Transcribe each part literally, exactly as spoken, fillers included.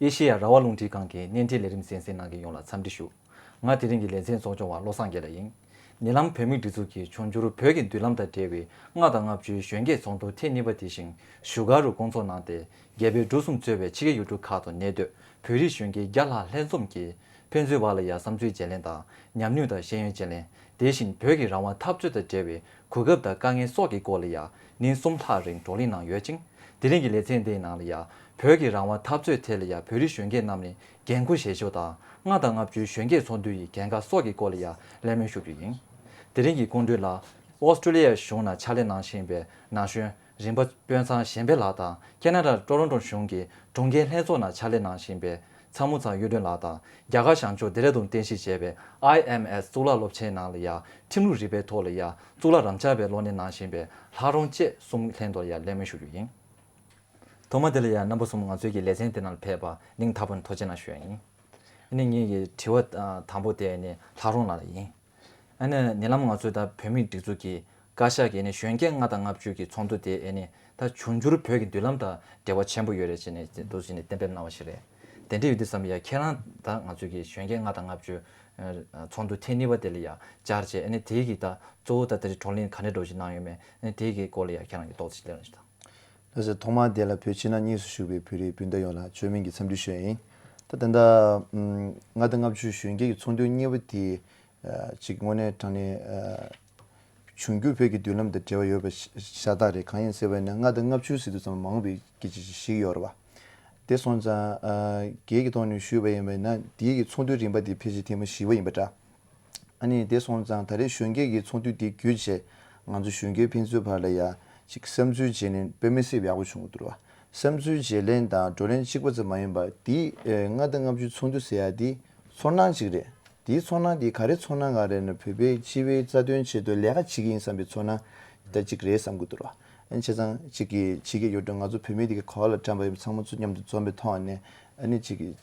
ཨེ་ཤེ་ཡ་རང་དབང་རླུང་འཕྲིན་ཁང་གི་བརྙན་འཕྲིན་ལས་རིམ་གསན་གཟིགས་གནང་མཁན་ཡོངས་ལ་འཚམས་འདྲི་ཞུ། ང་དེ་རིང་གི་ལེ་ཚན་གཙོ་སྐྱོང་བ་བློ་བཟང་རྒྱལ་ལགས་ཡིན། ཉེ་ལམ་བོད་མིའི་སྒྲིག་འཛུགས་ཀྱིས་འབྱུང་འགྱུར་བོད་ཀྱི་མདུན་ལམ་དང་འབྲེལ་བའི་ལྔ་དང་ལྔ་བཅུའི་གཞོན་སྐྱེས་ཚོགས་འདུ་ཐེངས་གཉིས་པ་དེ་བཞིན་བཞུགས་སྒར་རུ་བསྐོང་ཚོགས་གནང་སྟེ། རྒྱལ་བའི་འབྲུ་གསུམ་གཙོས་པའི་ཕྱི་རྒྱལ་ཡུལ་གྲུ་ཁག་ཏུ་གནས་སྡོད་བོད་རིགས་གཞོན་སྐྱེས་བརྒྱ་ལྷག་ལྷན་འཛོམས་ཀྱིས་ཕན་ཚུན་བར་ལ་ཡང་བསམ་ཚུལ་བརྗེ་ལེན་དང་ཉམས་མྱོང་དང་ཤེས་ཡོན་བརྗེ་ལེན། དེ་བཞིན་བོད་ཀྱི་རང་དབང་འཐབ་རྩོད་དང་འབྲེལ་བའི་གོ་སྐབས་དང་དཀའ་ངལ་སོགས་ཀྱི་སྐོར་ལ་ཡང་ཉིན་གསུམ་ལྷག་རིང་བགྲོ་གླེང་གནང་ཡོད་ཅིང་། དེ་རིང་གི་ལེ་ཚན་འདིའི་ནང་ལ་ཡང་བོད་ཀྱི་རང་དབང་འཐབ་རྩོད་ཐད་ལ་ཡང་བོད་རིགས་གཞོན་སྐྱེས་རྣམས་ནས་འགན་འཁུར་བཞེས་ཕྱོགས་དང་། ལྔ་དང་ལྔ་བཅུའི་གཞོན་སྐྱེས་ཚོགས་འདུ་ཡི་འགན་ཁག་སོགས་ཀྱི་སྐོར་ལ་ཡང་གླེང་མོལ་ཞུ་རྒྱུ་ཡིན། དེ་རིང་གི་སྐུ་མགྲོན་ལ་ཨོ་སི་ཀྲོ་ལི་ཡའི་གཞུང་ནང་ཕྱག་ལས་གནང་བཞིན་པའི་ན་གཞོན་རིམ་པ་དཔོན་ཚང་གཞན་ཕན་ལགས་དང་། ཁེ་ན་ཌ་ཊོ་རོན་ཊོ་གཞུང་གི་དྲུང་འགན་ལྷན་ཚོགས་ནང་ཕྱག་ལས་གནང་བཞིན་པའི་ཚ་མོ་ཚང་གཡུ་སྒྲོན་ལགས་དང་། རྒྱ་གར་བྱང་ཕྱོགས་ལྡེ་ར་ལྡུན་རྟེན་གཞི་བྱས་པའི་ཨའི་ཨེམ་ཨེས་གཙུག་ལག་སློབ་ཆེན་ནང་ལ་ཡང་ཁྲིམས་ལུགས་རིག་པའི་ཐོག་ལ་ཡང་གཙུག་ལག་རམ་འཆར་བའི་གློག་བརྙན་གནང་བཞིན་པའི་ལྷ་རོང་བཅས་གསུམ་ལྷན་དུ་ཡང་གླེང་མོལ་ཞུ་རྒྱུ་ཡིན། ཐོག་མ་དེ་ལ་ཡང་རྣམ་པ་གསུམ་ང་ཚོའི་གི་ལེ་ཚན་དེ་ནང་ལ་ཕེབས་པ་སྙིང་ཐག་པ་ནས་ཐུགས་རྗེ་གནང་ཞུ་ཡ་ཡིན། ཨ་ནི་ངེད་ཀྱི་དྲི་བ་ཨ་དང་པོ་དེ་ནི་ལྷ་རོང་ལགས་ལ་ཡིན། ཨ་ནི་ཉེ་ལམ་ང་ཚོའི་ད་བོད་མིའི་སྒྲིག་འཛུགས་ཀྱི་བཀའ་ཤག་གིས་ནི་གཞོན་སྐྱེས་ལྔ་དང་ལྔ་བཅུ་གི་ཚོགས་འདུ་དེ་ཨ་ནི་ད་འབྱུང་འགྱུར་བོད་ཀྱི་མདུན་ལམ་དང་འབྲེལ་བ་ཆེན་པོ་ཡོད་རེད་ཅེས་ནས་འདུག་ཅེས་ནས་གཏན་འབེབས་གནང་བ་ཞིག་རེད། དེ་འདྲ་ཡོད་དུས་ཙམ་ཡ་ཁྱེད་རང་ད་ང་ཚོའི་གི་གཞོན་སྐྱེས་ལྔ་དང་ལྔ་བཅུ་ཚོགས་འདུ་ཐེངས་གཉིས་པ་དེ་ལ་ཡ་བཅར་བྱས། ཨ་ནི་དེའི་གི་ད་གཙོ་བོ་ད་དེ་རིང་བགྲོ་གླེང་ག་འདྲ་འདྲ་ཞིག་གནང་ཡོད་མེད། ཨ་ནི་དེའི་གི་སྐོར་ལ་ཡ་ཁྱེད་རང་གི་རྟོག་ཞིབ་ལས་རང་ཞིག་དང་། ལགས་སོ། ཐོག་མར་དེ་ལ་བོད་ཕྱི་ནང་གཉིས་སུ་བཞུགས་པའི་བོད་རིགས་སྤུན་ཟླ་ཡོངས་ལ་བཅོས་མིན་གྱི་འཚམས་འདྲི་ཞུ་ཡ་ཡིན། ད་ད་ལྟ་ཨམ་ལྔ་དང་ལྔ་བཅུ་གཞོན་སྐྱེས་ཀྱི་ཚོགས་འདུ་གཉིས་པ་དེ་ཨ་ཅིག་དངོས་གནས་དྲང་གནས་ཨ་འབྱུང་འགྱུར་བོད་ཀྱི་མདུན་ལམ་དང་འབྲེལ་བ་ཡོད་པ་ཤ་ཤ་སྟག་རེད། གང་ཡིན་ཟེར་བ་ཡིན་ན་ལྔ་དང་ལྔ་བཅུ་ཟེར་དུས་ཙམ་མང་པོའི་སྐད་ཆ་ཞིག་ཡོད་རེད་བ། དེ་སོང་ཙང་ཨ་སྒེར་གྱི་ཐོག་ནས་ཞུས་པ་ཡིན་པ་ཡིན་ན་དེའི་གི་ཚོགས་འདུའི་རིམ་པ་དེ་ཕལ་ཆེར་ཐེངས་མ་བཞི་པ་ཡིན་པ་འདྲ། ཨ་ནི་དེ་སོང་ཙང་ད་རེས་གཞོན་སྐྱེས་ཀྱི་ཚོགས་འདུ་དེ་བརྒྱུད་བྱས་ང་ཚོ་གཞོན་སྐྱེས་ཕན་ཚུན་བར་ལ་ཡ་ཅིག་བསམ་ཚུལ་བརྗེ་ལེན་དཔེ་མི་སྲིད་ཡག་པོ་བྱུང་འདུག་བ། བསམ་ཚུལ་བརྗེ་ལེན་དང་བགྲོ་གླེང་གཅིག་པ་ཙམ་མ་ཡིན་པ་དེ་ཨེ་ལྔ་དང་ལྔ་བཅུ་ཚོགས་འདུ་ཟེར་ཡ་དེ་ཚོར་སྣང་གཅིག་རེད། དེའི་ཚོར་སྣང་དེ་ག་རེ་ཚོར་སྣང་ག་རེད་ན་བོད་པའི་སྤྱི་པའི་རྩ་དོན་ཆེད་དུ་ལས་ཀ་བྱེད་ཀྱི་ཡིན་བསམ་པའི་ཚོར་སྣང་ད་གཅིག་རེད་བསམ་གྱི་འདུག་བ། ཨ་ནི་བྱས་ཙང་གཅིག་གི་ཕྱི་རྒྱལ་ཡུལ་གྲུ་ང་ཚོ་བོད་མི་དེ་ག་བ་ལ་འགྲམ་པ་ཡིན་ཚང་མ་ཚོ་མཉམ་དུ་འཛོམས་པའི་ཐོག་ནས་ཨ་ནི་གཅིག་གི་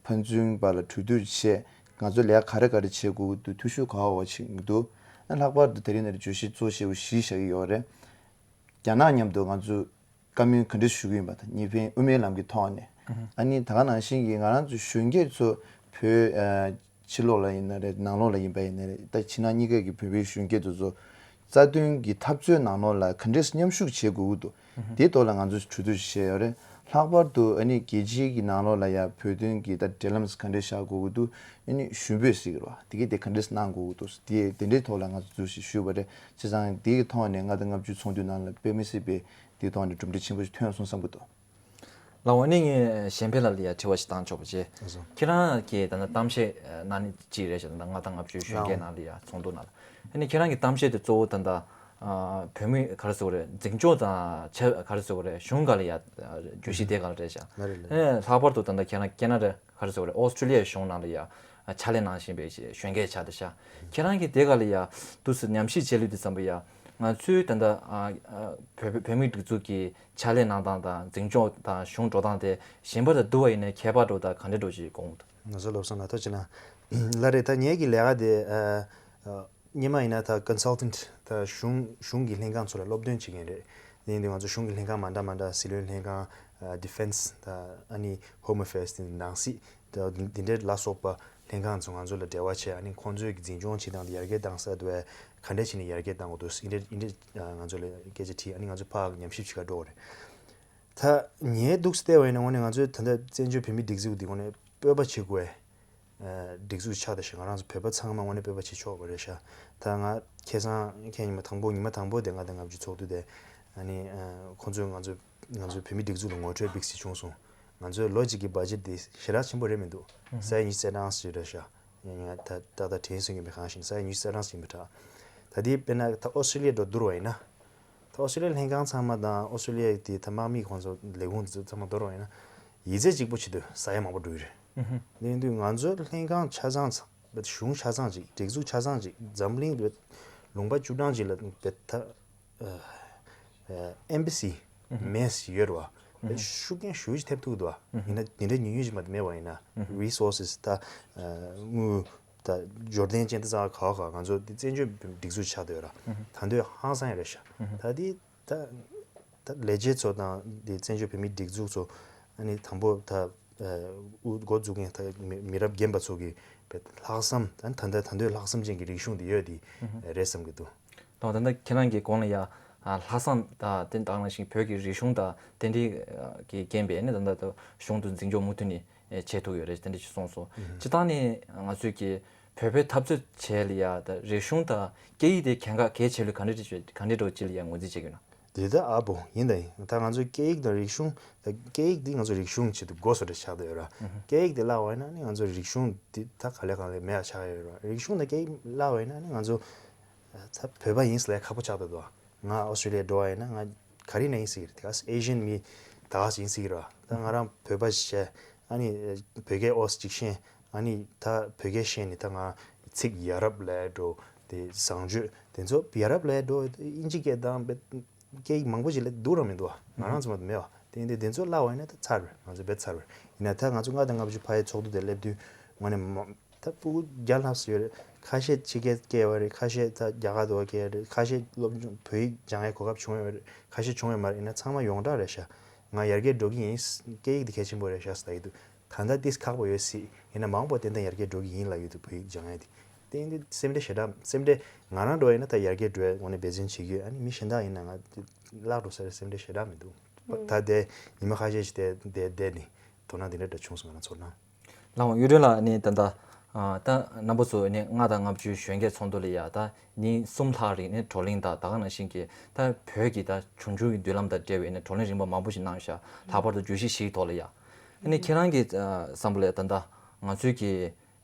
ཕན་ཚུན་བར་ལ་གྲོས་བསྡུར་བྱས། ང་ཚོ་ལས་ཀ་ག་རེ་ག་རེ་བྱེད་དགོས་འདུག་འཐུས་ཤོར་ག་བ་བ་ཞིག་འདུག་ཨ་ལྷག་པར་དུ་དེ་རིང་ནས་བརྗོད་གཞི་གཙོ་ཆེ་བོ་བཞི་བཞག་གི་ཡོད་རེད། རྒྱ་ནག་མཉམ་དུ་ང་ཚོས་བཀའ་མོལ་ག་འདྲ་ཞུ་གི་ཡིན་པ་དང་གཉིས་ཕན་དབུ་མའི་ལམ་གྱི་ཐོག་ནས། ཨ་ནི་ད་ག་ནང་བཞིན་གྱི་ང་རང་ཚོ་གཞོན་སྐྱེས་ཚོ་བོད་ཕྱི་ལོགས་ལ་ཡིན་ན་རེད། ནང་ལོགས་ལ་ཡིན་པ་ཡིན་ན་རེད། ད་ཕྱི་ནང་གཉིས་ཀ་གི་བོད་པའི་གཞོན་སྐྱེས་ཚོ་ཚོ་རྩ་དོན་གྱི་འཐབ་རྩོད་ནང་ལོགས་ལ་ག་འདྲས་མཉམ་ཞུགས་བྱེད་དགོས་ཀྱི་འདུག་དེའི་ཐོག་ལ་ང་ཚོས་གྲོས་བསྡུར་ཞིག་བྱས་ཡོད་རེད། ལྷག་པར་དུ་ཨ་ནི་རྒྱལ་སྤྱིའི་གི་ནང་ལོགས་ལ་ཡ་བོད་དོན་གྱི་ད་འབྲེལ་ལམ་ག་འདྲས་བཞག་དགོས་ཀྱི་འདུག་ཨ་ནི་ཞུ་འབོད་ཟེར་གྱི་རེད་བ། དེ་གི་དེ་ག་འདྲས་གནང་དགོས་ཀྱི་འདུག་དེ་དེ་འདྲའི་ཐོག་ལ་ང་ཚོས་གྲོས་བསྡུར་ཞིག་ཞུས་པ་རེད། བྱས་ཙང་དེའི་ཐོག་ནས་ལྔ་དང་ལྔ་བཅུའི་ཚོགས་འདུའི་ནང་ལ་དཔེ་མི་སྲིད་པའི་དེའི་ཐོག་ནས་གྲུབ་འབྲས་ཆེན་པོ་ཞིག་ཐོན་སོང་བསམ་གྱི་འདུག་ལགས་འོ། ནི་ངས་གཞན་ཕན་ལགས་ལ་ཡ་དྲི་བ་ཞིག་བཏང་ཆོག་པ་བྱས། ལགས་སོ། ཁྱེད་རང་གིས་ད་ལྟ་གཏམ་བཤད་གནང་ནི་གཅིག་རེད་ཤག་ད་ལྟ་ལྔ་དང་ལྔ་བཅུའི་གཞོན་སྐྱེས་ནང་ལ་ཡ་ཚོགས་འདུ་ནང་ལ། ཨ་ནི་ཁྱེད་རང་གི་གཏམ་བཤད་དེ་གཙོ་བོ་ད་ལྟ་ཨ་བོད་མི་ག་རེ་ཟེར་དགོས་རེད། འཛིན་སྐྱོང་དང་ཆབས་ག་རེ་ཟེར་དགོས་རེད། གཞུང་སྒང་ལ་ཡ་བརྗོད་གཞི་དེ་སྒང་ལ་རེད་ཤག་ལགས་རེད་ལགས། ཨ་ནི་ལྷག་པར་དུ་ད་ལྟ་ཁྱེད་རང་ཁེ་ན་ཌ་ག་རེ་ཟེར་དགོས་རེད། ཨོ་སི་ཀྲོ་ལི་ཡའི་གཞུང་ནང་ལ་ཡ་ཕྱག་ལས་གནང་བཞིན་པའི་གཞོན་སྐྱེས་ཆགས་བསྡད་ཤག་ཁྱེད་རང་གིས་དེ་སྒང་ལ་ཡ་འདུག་སེ་ཉམས་ཞིབ་བྱས་ལུགས་དེ་ཙམ་པ་ཡ། ང་ཚོའི་ད་ལྟ་ཨ་ཨ་བོད་བོད་མིའི་སྒྲིག་འཛུགས་ཀྱི་ཕྱག་ལས་གནང་སྟངས་དང་འཛིན་སྐྱོང་དང་གཞུང་འགྲོ་སྟངས་དེ་གཞན་པ་དང་བསྡུར་བ་ཡིན་ན་ཁྱད་པར་འདྲ་བོ་དང་ག་འདྲ་འདྲ་བོ་ཞིག་དགོངས་འདུག་ང་ཚོ་བློ་བཟང་ལགས་ཐུགས་རྗེ་གནང་། ལགས་རེད། ད་ངེད་ཀྱི་ལས་ཀ་དེ་ཨ་ཨ་སྔོན་མ་ཡིན་ན་ད་ཀོན་སལ་ཊན་ཊི་ད་གཞུང་གཞུང་གི་ལྷན་ཁང་ཚོ་ལ་སློབ་སྟོན་བྱེད་མཁན་རེད། དེ་ཡིན་དུས་ང་ཚོ་གཞུང་གི་ལྷན་ཁང་མ་འདྲ་མ་འདྲ་སྲིད་བློན་ལྷན་ཁང་ཨ་ཌི་ཕེན་སི་ད་ཨ་ནི་ཧོམ་ཨེ་ཕེར་སི་དེ་ནང་སྲིད། དེ་འདྲའི་ལ་སོགས་པ་ལྷན་ཁང་ཚོ་ང་ཚོ་ལ་འབྲེལ་བ་བྱས། ཨ་ནི་ཁོང་ཚོའི་གི་འཛིན་སྐྱོང་བྱེད་སྟངས་དེ་ཡར་རྒྱས་བཏང་ས་དེ་ག་འདྲས་བྱས་ནས་ཡར་རྒྱས་བཏང་དགོས་འདུག་འདི་འདྲས་འདི་འདྲས་ང་ཚོ་ལ་སྐད་ཆ་དྲིས། ཨ་ནི་ང་ཚོ་ཕར་ཉམས་ཞིབ་བྱེད་ག་འགྲོ་དགོས་རེད། ད་ངས་འདུག་བལྟས་པ་ཡིན་ན་དངོས་གནས་ང་ཚོའི་ད་ལྟ་བཙན་བྱོལ་བོད་མིའི་སྒྲིག་འཛུགས་འདི་དངོས་གནས་སྤོབས་པ་བྱེད་དགོས་པའི་སྒྲིག་འཛུགས་ཆགས་བསྡད་ཤག་ང་རང་ཚོ་བོད་པ་ཚང་མ་དངོས་གནས་སྤོབས་པ་བྱེད་ཆོག་པ་རེད་ཤག་ད་ང་ཁ་སང་ཁ་ཉིན་མ་དང་པོ་ཉི་མ་དང་པོ་དེ་ལྔ་དང་ལྔ་བཅུ་ཚོགས་འདུ་དེ་ཨ་ནི་ཁོང་ཚོས་ང་ཚོ་ང་ཚོའི་བོད་མིའི་སྒྲིག་འཛུགས་ལ་ངོ་སྤྲོད་འབིགས་སེ་བྱུང་སོང་། ང་ཚོའི་ལོ་གཅིག་གི་བ་ཇེཊ་དེ་ཞེ་དྲག་ཆེན་པོ་རེད་མི་འདུག་ཨུ་ཧུ། ས་ཡ་ཉི་ཤུ་རྩ་གྲངས་ཤིག་རེད་ཤག་ཡིན་ཡང་ད་ཏག་ཏག་དྲན་སོང་གི་མེད། གང་ཞིག་ས་ཡ་ཉི་ཤུ་རྩ་གྲངས་ཤིག་མི་དྲག་ད་དེ་དཔེར་ན་ད་ཨོ་སི་ཀྲོ་ལི་ཡ་འགྲོ་བསྡུར་བ་ཡིན་ན། ད་ཨོ་སི་ཀྲོ་ལི་ཡའི་ལྷན་ཁང་ཚང་མ་དང་ཨོ་སི་ཀྲོ་ལི་ཡའི་དེ་ད་དམག་མི་ཁོང་ཚོ་ལས་ཁུངས་དེ་ཚོ་ཚང་མ་བསྡུར་བ་ཡིན་ན། ཡིག་ཚད་གཅིག་པོ་ཆེད་དུ་ས་ཡ་མང་པོ་འགྲོ་གི་རེད། ཨུ་ཧུ། དེ་ཡིན་དུས་ང་ཚོའི་ལྷན་ཁང་ཆ་ཚང་ཚང་། གཞུང་ཆ་ཚང་གཅིག་སྒྲིག་འཛུགས་ཆ་ཚང་གཅིག་འཛམ་གླིང་ལུང་པ་བཅུ་གྲངས་གཅིག་ལ་ད། ཨེམ་བྷ་སི་མེས་ཡོད་རེད་བ། ཤུགས་རྐྱེན་ཞེ་པོ་ཅིག་ཐེབས་ཐུབ་འདུག་བ། ཡིན་ན་དེ་འདྲའི་ཉུང་ཉུང་ཞིག་མ་གཏོགས་མེད་པ་ཡིན་ན། རི་སོར་སེ་སི་ད་དངུལ་ད་འབྱོར་ལྡན་ཅན་དེ་ཚང་ག་བ་ག་ང་ཚོ་དེ་བཙན་བྱོལ་སྒྲིག་འཛུགས་ཆགས་བསྡད་ཡོད་ར། ད་འདོད་ཧང་སང་ཡོད་རེད་ཤག་ད་དེ་ད་ད་ལས་བྱེད་ཚོ་དང་དེ་བཙན་བྱོལ་བོད་མིའི་སྒྲིག་འཛུགས་ཚོ་ཨ་ནི་དང་པོ་ད་ དབུ་འགོ་འཛུགས་མཁན་ད་མི་མི་རབས་རྒན་པ་ཚོ་གི་ལྷག་བསམ། ད་ད་ལྟ་ད་ལྟའི་ལྷག་བསམ་ཅན་གྱི་རིག་གཞུང་དེ་ཡོད་དེ་རེད་བསམ་གྱི་འདུག་དང་ད་ལྟ་ཁྱེད་རང་གི་གོང་ལ་ཡ་ཨ་ལྷག་བསམ་དང་དེ་དང་ནང་བཞིན་བོད་ཀྱི་རིག་གཞུང་དང་དེ་འདྲའི་གི་རྐྱེན་པས་ནི་ད་ལྟ་གཞུང་དུ་འཛིན་སྐྱོང་མུ་མཐུད་ནས་བྱེད་ཐུབ་ཡོད་རེད། དེ་འདྲ་ཞིག་གསུངས་སོང་། སྤྱིར་བཏང་ནས་ང་ཚོས་ཀྱི་བོད་པའི་འཐབ་རྩོད་བྱེད་ལ་ཡ་ད་རིག་གཞུང་དང་སྐད་ཡིག་དེ་གལ་འགངས་གལ་ཆེ་ལོས་ག་འདྲ་ག་འདྲ་འདྲ་བོ་ཅིག་ལ་ཡ་ངོས་འཛིན་བྱེད་ཀྱི་ཡོད་ན། དེ་ད་ཨ་བོ་ཡིན་ད་ཡིན། ད་ང་ཚོའི་སྐད་ཡིག་དང་རིག་གཞུང་། ད་སྐད་ཡིག་འདི་ང་ཚོ་རིག་གཞུང་ཆེད་དུ་དགོས་སོ་འདྲ་ཆགས་བསྡད་ཡོད་ར། སྐད་ཡིག་དེ་བརླག་པ་ཡིན་ན་ནི་ང་ཚོ་རིག་གཞུང་འདི་ད་ག་ལེ་གང་ལེ་མེད་ཡ་ཆགས་ཡོད་ར། རིག་གཞུང་དང་སྐད་ཡིག་བརླག་པ་ཡིན་ན་ནི་ང་ཚོ་ད་བོད་པ་ཡིན་ཟེར་ལས་ཁག་པོ་ཆགས་བསྡད་འདུག་ང་ཨོ་སི་ཀྲི་ལི་ཡ་འགྲོ་བ་ཡིན་ན་ང་ག་རེ་ན་ཡིན་ཟེར་གི་རེད། དེ་ག་ཨེ་ཤི་ཡན་མི་ད་ག་ཡིན་ཟེར་གི་ར། ད་ང་རང་བོད་པ་བྱས། ཨ་ནི་བོད་སྐད་ཨོ་ཙམ་ཅིག་ཤེས། ཨ་ནི་ད་བོད་སྐད་ཤེས་ནི་ད་ང་ཚིག་ཡ་རབས་ལབ་ཡ་འགྲོ། དེ་བཟང་སྤྱོད་དེ་ཚོ་ཡ་རབས་ལབ་ཡ་འགྲོ། དབྱིན་ཇི་སྐད་དང་བེད་སྐད་ཡིག་མང་པོ་ཞིག་ལ་སྡུག་རང་མི་འདུག་ང་རང་ཚོ་མ་གཏོགས་མེད་པ། དེ་ཡིན་དུས་དེ་ཚོ་བརླག་པ་ཡིན་ན་ད་ཚར་བས། ང་ཚོ་བེད་ཚར་བས། ཡིན་ན་ད་ང་ཚོ་ལྔ་དང་ལྔ་བཅུ་ཕ་ཡི་ཚོགས་འདུ་དེ་སླེབས་དུས་དངོས་གནས་མ་ད་ཕྲུ་གུ་བརྒྱ་ལྷག་ཙམ་ཡོད་རེད། ཁ་ཤས་ཕྱི་རྒྱལ་སྐྱེས་པ་རེད། ཁ་ཤས་ད་རྒྱ་གར་དུ་སྐྱེས་རེད། ཁ་ཤས་སློབ་སྦྱོང་བོད་ཡིག་སྦྱང་ཡའི་གོ་སྐབས་བྱུང་ཡོད་རེད། ཁ་ཤས་བྱུང་ཡོད་མ་རེད། ཡིན་ན་ཚང་མ་ཡོངས་གྲགས་རེད་ཤག་ང་ཡར་རྒྱས་འགྲོ་གི་ཡིན། སྐད་ཡིག་དེ་གལ་ཆེན་པོ་རེད་ཤག་ཟེར་ལབ་ཀྱི་འདུག་ད་ལྟ་ཏིས་ཁག་པོ་ཡོད་སྲིད། ཡིན་ན་མང་པོ་ཏན་ཏན་ཡར་རྒྱས་འགྲོ་གི་ཡིན་ལབ་ཡོད་འདུག་བོད་ཡིག་སྦྱང་ཡ་དེ། དེ་ཡིན་དུས་སེམས་ཁྲལ་ཞེ་དྲག་སེམས་ཁྲལ་ང་རང་འགྲོ་ཡིན་ན་ད་ཡར་རྒྱས་འགྲོ་ཡ་དངོས་གནས་འབད་བརྩོན་བྱེད་ཀྱི་ཡོད། ཨ་ནི་མི་གཞན་དག་ཡིན་ན་ང་བརླག་འགྲོ་ས་རེད་སེམས་ཁྲལ་ཞེ་དྲག་མི་འདུག་ད་དེ་ཉི་མ་ཁ་ཤས་ཤིག་དེ་དེ་བསྡད་ནས་དོ་སྣང་དེ་འདྲ་འདྲ་བྱུང་སོང་ང་རང་ཚོར་སྣང་། ལགས་འོང་གཡུ་སྒྲོན་ལགས་ནི་ད་ལྟ་ཨ་ད་རྣམ་པ་ཚོ་ནི་ལྔ་དང་ལྔ་བཅུའི་གཞོན་སྐྱེས་ཚོགས་འདུ་ལ་ཡ་ད་ཉིན་གསུམ་ལྷག་རིང་ནི་བགྲོ་གླེང་དང་ད་ག་ནང་བཞིན་གྱི་ད་བོད་ཀྱི་ད་བྱུང་བྱུང་གི་མདུན་ལམ་དང་འབྲེལ་བའི་ནི་བགྲོ་གླེང་རིམ་པ་མང་པོ་ཞིག་གནང་ཤག་ལྷག་པར་དུ་བརྗོད་གཞི་བཞིའི་ཐོག་ལ་ཡ། ཨ་ནི་ཁྱེད་རང་གི་ཨ་བསམ་བློ་ལ་ད་ལྟ་ང་ཚོའི་གི་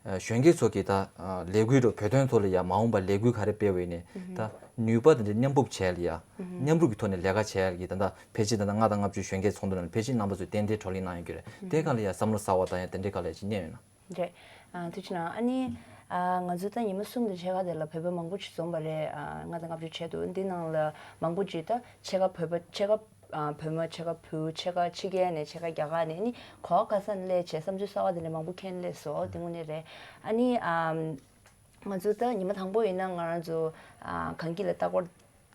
ཨ་གཞོན་སྐྱེས་ཚོ་གི་ད་ཨ་ལས་འགུལ་འགྲོ་བོད་དོན་ཐོག་ལ་ཡ་མ་འོངས་པ་ལས་འགུལ་ག་རེ་སྤེལ་བའི་ནི་ད་ནུས་པ་དེ་འདྲ་མཉམ་སྤུབ་བྱས་ལ་ཡ་མཉམ་རུབ་ཀྱི་ཐོག་ནས་ལས་ཀ་བྱས་ལ་གི་ད་ལྟ་ཕལ་ཆེར་ད་ལྟ་ལྔ་དང་ལྔ་བཅུའི་གཞོན་སྐྱེས་ཚོགས་འདུ་ནང་ཕལ་ཆེར་རྣམ་པ་ཚོས་ཏན་ཏན་བགྲོ་གླེང་གནང་ཡོད་ཀྱི་རེད། དེ་ག་ལ་ཡ་བསམ་བློ་གསར་བ་དང་ཡ་དེ་འདྲའི་ག་ལ་ཡ་ཅིག་རྙེད་ཡོད་ན། རེད། ཨ་ཐུགས་རྗེ་གནང་། ཨ་ནི་ཨ་ང་ཚོ་ད་ཉི་མ་གསུམ་དང་ཕྱེད་ཀ་དེ་ལ་བོད་པ་མང་པོ་ཅིག་འཛོམས་པ་རེད། ཨ་ལྔ་དང་ལྔ་བཅུ་བྱས་འདུག་འདི་ནང་ལ་མང་པོ་ཅིག་ད་ཕྱེད་ཀ་བོད་པ་ཕྱེད་ཀ་ཨ་བོད་མི་ཕྱེད་ཀ་བོད་ཕྱེད་ཀ་ཕྱི་རྒྱལ་ནས་ཕྱེད་ཀ་རྒྱ་གར་ནས་ཨ་ནི་གོ་བ་ག་ས་ནས་སླེབས་བྱས་བསམ་ཚུལ་གསར་བ་དེ་འདྲ་མང་པོ་འཁྱེར་སླེབས་སོང་། དེ་དངོས་གནས་རེད། ཨ་ནི་ཨ་ང་ཚོ་ད་ཉི་མ་དང་པོ་ཡིན་ན་ང་རང་ཚོ་ཨ་གངས་སྐྱིད་ལ་ལྟ་སྐོར་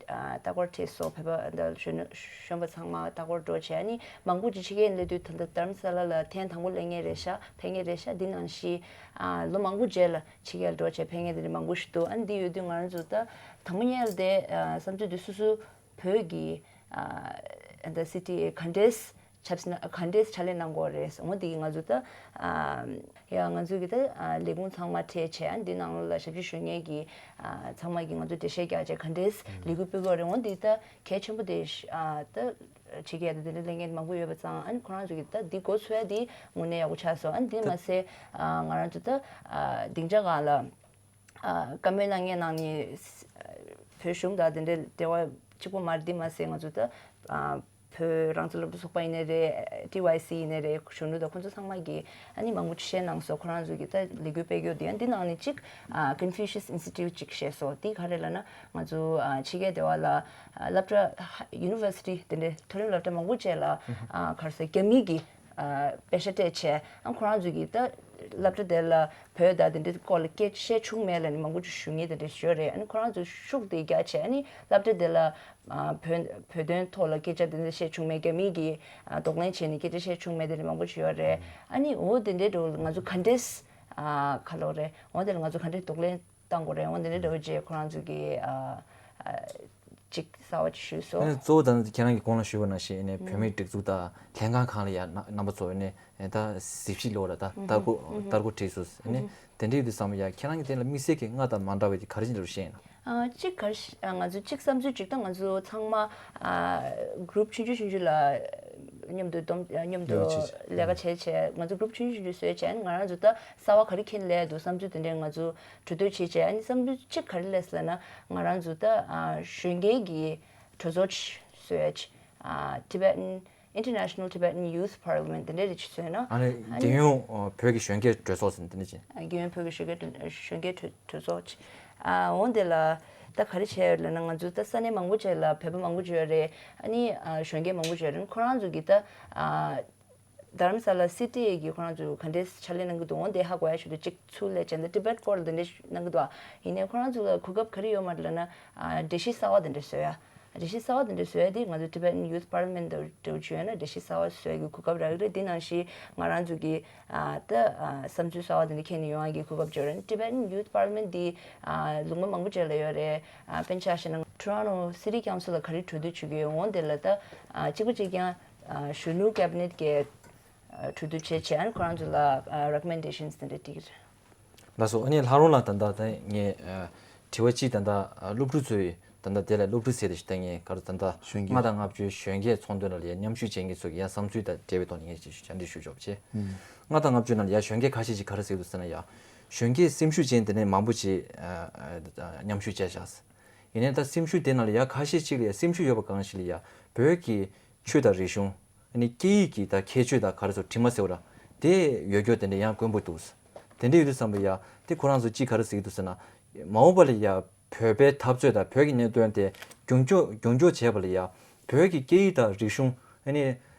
ཨ་ལྟ་སྐོར་ཁྲིད་སོང་། བོད་པ་འདི་གཞོན་གཞོན་པ་ཚང་མ་ལྟ་སྐོར་འགྲོ་བྱས། ཨ་ནི་མང་པོ་ཅིག་ཕྱི་རྒྱལ་སླེབས་དུས་ད་ལྟ་དྷ་རམ་ས་ལ་ལ་ཐེངས་དང་པོ་སླེབས་མཁན་རེད་ཤག་ཕེབས་མཁན་རེད་ཤག་འདི་ནང་བཞིན་ཨ་ལོ་མང་པོ་རྗེས་ལ་ཕྱི་རྒྱལ་འགྲོ་བྱས་ཕེབས་མཁན་དེ་འདྲ་མང་པོ་ཞིག་འདུག་ཨ་ནི་འདི་ཡོད་དུས་ང་རང་ཚོ་ད་དང་པོ་ཉིད་ལ་དེ་ཨ་བསམ་ཚུལ་འདི་སོ་སོ་བོད་ཀྱི་ཨ་ད་སི་ཊི་ག་འདྲས་ཆབ་སྲིད་ནང་ག་འདྲས་ཕྱག་ལས་གནང་དགོས་རེད། འོ་དེ་ང་ཚོ་ད་ཨ་ཡ་ང་ཚོ་གི་ད་ཨ་ལས་ཁུངས་ཚང་མ་ཁྲིད་བྱས། ཨ་འདི་ནང་ལ་ཞབས་ཕྱི་ཞུ་མཁན་གྱི་ཨ་ཚང་མ་གི་ང་ཚོ་འགྲེལ་བཤད་རྒྱག་བྱས་ག་འདྲས་ལས་འགུལ་སྤེལ་དགོས་རེད། འོ་འདི་ད་གལ་ཆེན་པོ་དེ་ཨ་ད་ཕྱི་རྒྱལ་དུ་དེ་འདྲ་གླེང་མཁན་མང་པོ་ཡོད་པ་ཙང་། ཨ་ནི་ཁོ་རང་ཚོ་གི་ད་འདི་འགོ་ཚུགས་ཡ་འདི་དངོས་གནས་ཡག་པོ་ཆགས་སོང་། ཨ་ནི་འདི་མ་ཟད་ཨ་ང་རང་ཚོ་ད་ཨ་སྡིངས་ཆ་སྒང་ལ། ཨ་བཀའ་མོལ་གནང་མཁན་ནང་ནས་བོད་གཞུང་དང་དེ་འདྲའི་འབྲེལ་བ་གཅིག་པོ་མ་རེད། འདི་མ་ཟད་ང་ཚོ་ད་ཨ་བོད་རང་བཙན་སློབ་ཕྲུག་ཚོགས་པ་ཡིན་ནའི་རེད། ཊི་ཝའི་སི་ཡིན་ནའི་རེད། གཞོན་ནུ་དང་ཁོང་ཚོ་ཚང་མ་གིས་ཨ་ནི་མང་པོ་ཅིག་བཤད་གནང་སོང་། ཁོ་རང་ཚོ་གིས་ད་ལས་འགུལ་སྤེལ་རྒྱུ་དེ། ཨ་འདི་ནང་ནས་གཅིག་ཨ་Confucius Institute་ཅིག་བཤད་སོང་། འདི་ག་རེ་ལབ་ན་ང་ཚོ་ཨ་ཕྱི་རྒྱལ་སྡེ་བ་ལ་ཨ་སློབ་གྲྭ་ཡུ་ནི་ཝར་སི་ཊི་དེ་འདྲའི་མཐོ་རིམ་སློབ་གྲྭ་མང་པོ་ཅིག་ལ་ཨ་ག་རེ་ཟེར་རྒྱ་མི་གི་ཨ་པེ་ཤག་སྤྲད་བྱས། ཨ་ཁོ་རང་ཚོ་གིས་ད་སློབ་གྲྭ་དེ་ལ་བོད་དང་དེ་འདྲའི་སྐོར་ལ་སྐད་ཆ་བཤད་བྱུང་མེད་ལབ་ནས་མང་པོ་ཅིག་ཞུ་མཁན་དེ་འདྲ་ཞིག་ཡོད་རེད། ཨ་ནི་ཁོ་རང་ཚོ་ཤུགས་དེ་རྒྱག་བྱས། ཨ་ནི་སློབ་གྲྭ་དེ་ལ་ཨ་བོད་བོད་དོན་ཐོག་ལ་སྐད་ཆ་དེ་འདྲ་བཤད་བྱུང་མེད། རྒྱ་མི་གིས་ཨ་གདོང་ལེན་བྱས་ནས་སྐད་ཆ་བཤད་བྱུང་མེད་དེ་འདྲ་མང་པོ་ཅིག་ཡོད་རེད། ཨ་ནི་འོ་དེ་འདྲའི་འགྲོ་ང་ཚོ་ག་འདྲས་ཨ་ག་ལབ་རེད། འོ་དེ་ལ་ང་ཚོ་ག་འདྲས་གདོང་ལེན་གཏོང་དགོས་རེད། འོ་དེ་འདྲའི་འགྲོ་རྗེས་ཁོ་རང་ཚོ་གིས་ཨ་ཨ་གཅིག་གསར་བ་ཅིག་ཞུས་སོང་། ཨ་ནི་གཙོ་བོ་ད་ཁྱེད་རང་གིས་གོང་ལ་ཞུས་པ་ནང་བཞིན་ཨ་ནི་བོད་མིའི་སྒྲིག་འཛུགས་དང་ལྷན་ཁང་ཁག་ལ་ཡ་རྣམ་པ་ཚོ་ཨ་ནི་ད་གཟིགས་ཞིབ་ལོ་ར་ད་ལྟ་སྐོར་ལྟ་སྐོར་བྲིས་སོང་ཨ་ནི་དེ་འདྲའི་དུས་ཙམ་ཡ་ཁྱེད་རང་གི་དེ་ལ་དམིགས་བསལ་གྱི་ལྔ་དང་མ་འདྲ་བའི་ག་རེ་ཅིག་འདྲ་བཤད་ཡིན་ན། ཨ་གཅིག་ག་རེ་ཨ་ང་ཚོ་གཅིག་བསམ་ཚུལ་གཅིག་ད་ང་ཚོ་ཚང་མ་ཨ་གུ་རུབ་ཆུང་ཆུང་ཆུང་ཆུང་ལ་མཉམ་དུ་སྡོམ་མཉམ་དུ་ལས་ཀ་བྱས་བྱས་ང་ཚོ་གུ་རུབ་ཆུང་ཆུང་ཆུང་ཆུང་བཟོས་བྱས། ང་རང་ཚོ་ད་གསར་བ་ག་རེ་འཁྱེར་སླེབས་འདུག་བསམ་ཚུལ་དེ་འདྲ་ང་ཚོ་གྲོས་བསྡུར་བྱས་བྱས། ཨ་ནི་བསམ་ཚུལ་གཅིག་ག་རེ་སླེབས་ལབ་ན་ང་རང་ཚོ་ད་ཨ་གཞོན་སྐྱེས་ཀྱི་གྲོས་ཚོགས་ཅིག་བཟོས་བྱས། ཨ་Tibetan International Tibetan Youth Parliament དེ་འདྲ་རེ་ཅིག་བཟོས་ན། ཨ་ནི་ཨ་ནི་རྒྱལ་ཡོངས་ཨ་བོད་ཀྱི་གཞོན་སྐྱེས་གྲོས་ཚོགས་ཟེར་ན་དེ་འདྲ་ཅིག་ཨ་རྒྱལ་ཡོངས་བོད་ཀྱི་གཞོན་སྐྱེས་གྲོས་གཞོན་སྐྱེས་གྲོས་གྲོས་ཚོགས་ཅིག་ཨ་འོ་དེ་ལ་ད་ག་རེ་བྱས་ཡོད་ལབ་ན་ང་ཚོ་ད་ས་གནས་མང་པོ་ཅིག་ལ་བོད་པ་མང་པོ་ཅིག་ཡོད་རེད། ཨ་ནི་ཨ་གཞོན་སྐྱེས་མང་པོ་ཅིག་ཡོད་རེད། ཁོ་རང་ཚོ་གིས་ད་ཨ་དྷ་རམ་ས་ལ་སི་ཊི་ཨེ་གིས་ཁོ་རང་ཚོ་ག་འདྲས་ཕྱག་ལས་གནང་གི་འདུག་འོ་དེ་ཧ་གོ་ཡ་ཞུ་དུས་གཅིག་ཚུར་སླེབས་བྱས་ད་ཊི་བེཊ་སྐོར་ལ་དེ་འདྲས་གནང་གི་འདུག་ཨ་ཡིན་ནའི་ཁོ་རང་ཚོ་ལ་གོ་སྐབས་ག་རེ་ཡོད་མ་རེད་ལབ་ན་ཨ་འགྲེལ་བཤད་གསར་བ་དེ་འདྲས་བཟོ་ཡ། སྒྲིག་གཞི་གསར་བ་དེ་འདྲ་བཟོ་ཡ་དེ་ང་ཚོ་Tibetan Youth Parliament་དང་འབྲེལ་བ་བྱུང་ཡོད་ན་སྒྲིག་གཞི་གསར་བ་བཟོ་ཡ་གི་གོ་སྐབས་རག་གི་རེད། དེ་ནང་བཞིན་ང་རང་ཚོ་གི་ཨ་ད་ཨ་བསམ་ཚུལ་གསར་བ་དེ་འདྲ་འཁྱེར་ནས་ཡོང་ཡ་གི་གོ་སྐབས་འབྱོར་ན། Tibetan Youth Parliament་འདི་ཨ་ལུང་པ་མང་པོ་ཅིག་ལ་ཡོད་རེད། ཨ་དཔེར་ན་ཆ་བཞག་ན་Toronto City Council་ལ་ག་རེ་གྲོས་བསྡུར་བྱེད་ཀྱི་ཡོད་འོང་དེ་ལ་ད་ཨ་གཅིག་པ་གཅིག་རྐྱང་ཨ་གཞོན་ནུ་Cabinet་གི་ཨ་གྲོས་བསྡུར་བྱས་བྱས་ཨ་ནི་ཁོ་རང་ཚོ་ལ་ཨ་recommendations་དེ་འདྲ་སྤྲད་ཀྱི་རེད། ལགས་སོ། ཨ་ནི་ལྷག་རུང་ལགས་ད་ལྟ་ད་ངས་ཨ་དྲི་བ་གཅིག་ད་ལྟ་ཨ་སློབ་ཕྲུག་ཚོའི་ད་ལྟ་དེ་ལ་སློབ་ཕྲུག་ཟེར་དེ་ཞིག་ད་ངས་ག་རེ་ད་ལྟ་གཞོན་སྐྱེས་ལྔ་དང་ལྔ་བཅུའི་གཞོན་སྐྱེས་ཚོགས་འདུ་ནང་ལ་ཡ་མཉམ་ཞུགས་བྱེད་མཁན་ཚོ་གི་ཡ་བསམ་ཚུལ་དང་འབྲེལ་བའི་ཐོག་ནས་ངས་ཅིག་བཅར་འདྲི་ཞུ་ཆོག་པ་བྱས། ལྔ་དང་ལྔ་བཅུ་ནང་ལ་ཡ་གཞོན་སྐྱེས་ཁ་ཤས་ཅིག་ག་རེ་ཟེར་གྱི་འདུག་ཟེར་ན། ཡ་གཞོན་སྐྱེས་སེམས་ཤུགས་ཅན་དེ་ནས་མང་པོ་ཅིག་ཨ་ཨ་མཉམ་ཞུགས་བྱས་བཞག་ཡིན་ནའི་ད་སེམས་ཤུགས་དེ་ནང་ལ་ཡ་ཁ་ཤས་ཅིག་ལ་ཡ་སེམས་ཤུགས་ཡོད་པ་གང་ཞིག་ལ་ཡ་བོད་ཀྱི་ཆོས་དང་རིག་གཞུང་། ཨ་ནི་སྐད་ཡིག་གི་ད་ཁྱད་ཆོས་དང་ག་རེ་ཟེར་དྲི་མ་ཟེར་བ་ར་དེ་ཡོད་རྒྱུ་དེ་འདྲ་ཡང་དཀོན་པོ་འདུག་དེ་འདྲ་ཡོད་དུས་ཙམ་པ་ཡ་དེ་ཁོ་རང་ཚོ་གཅིག་ག་རེ་ཟེར་གྱི་འདུག་ཟེར་ན། མ་འོངས་པ་ལ་ཡ་བོད་པའི་འཐབ་རྩོད་དང་བོད་ཀྱི་གནད་དོན་དེ་མགྱོགས་མགྱོགས་མགྱོགས་བྱས་པ་ལ་ཡ་བོད་ཀྱི་སྐད་ཡིག་དང་རིག་གཞུང་ཨ་ནི་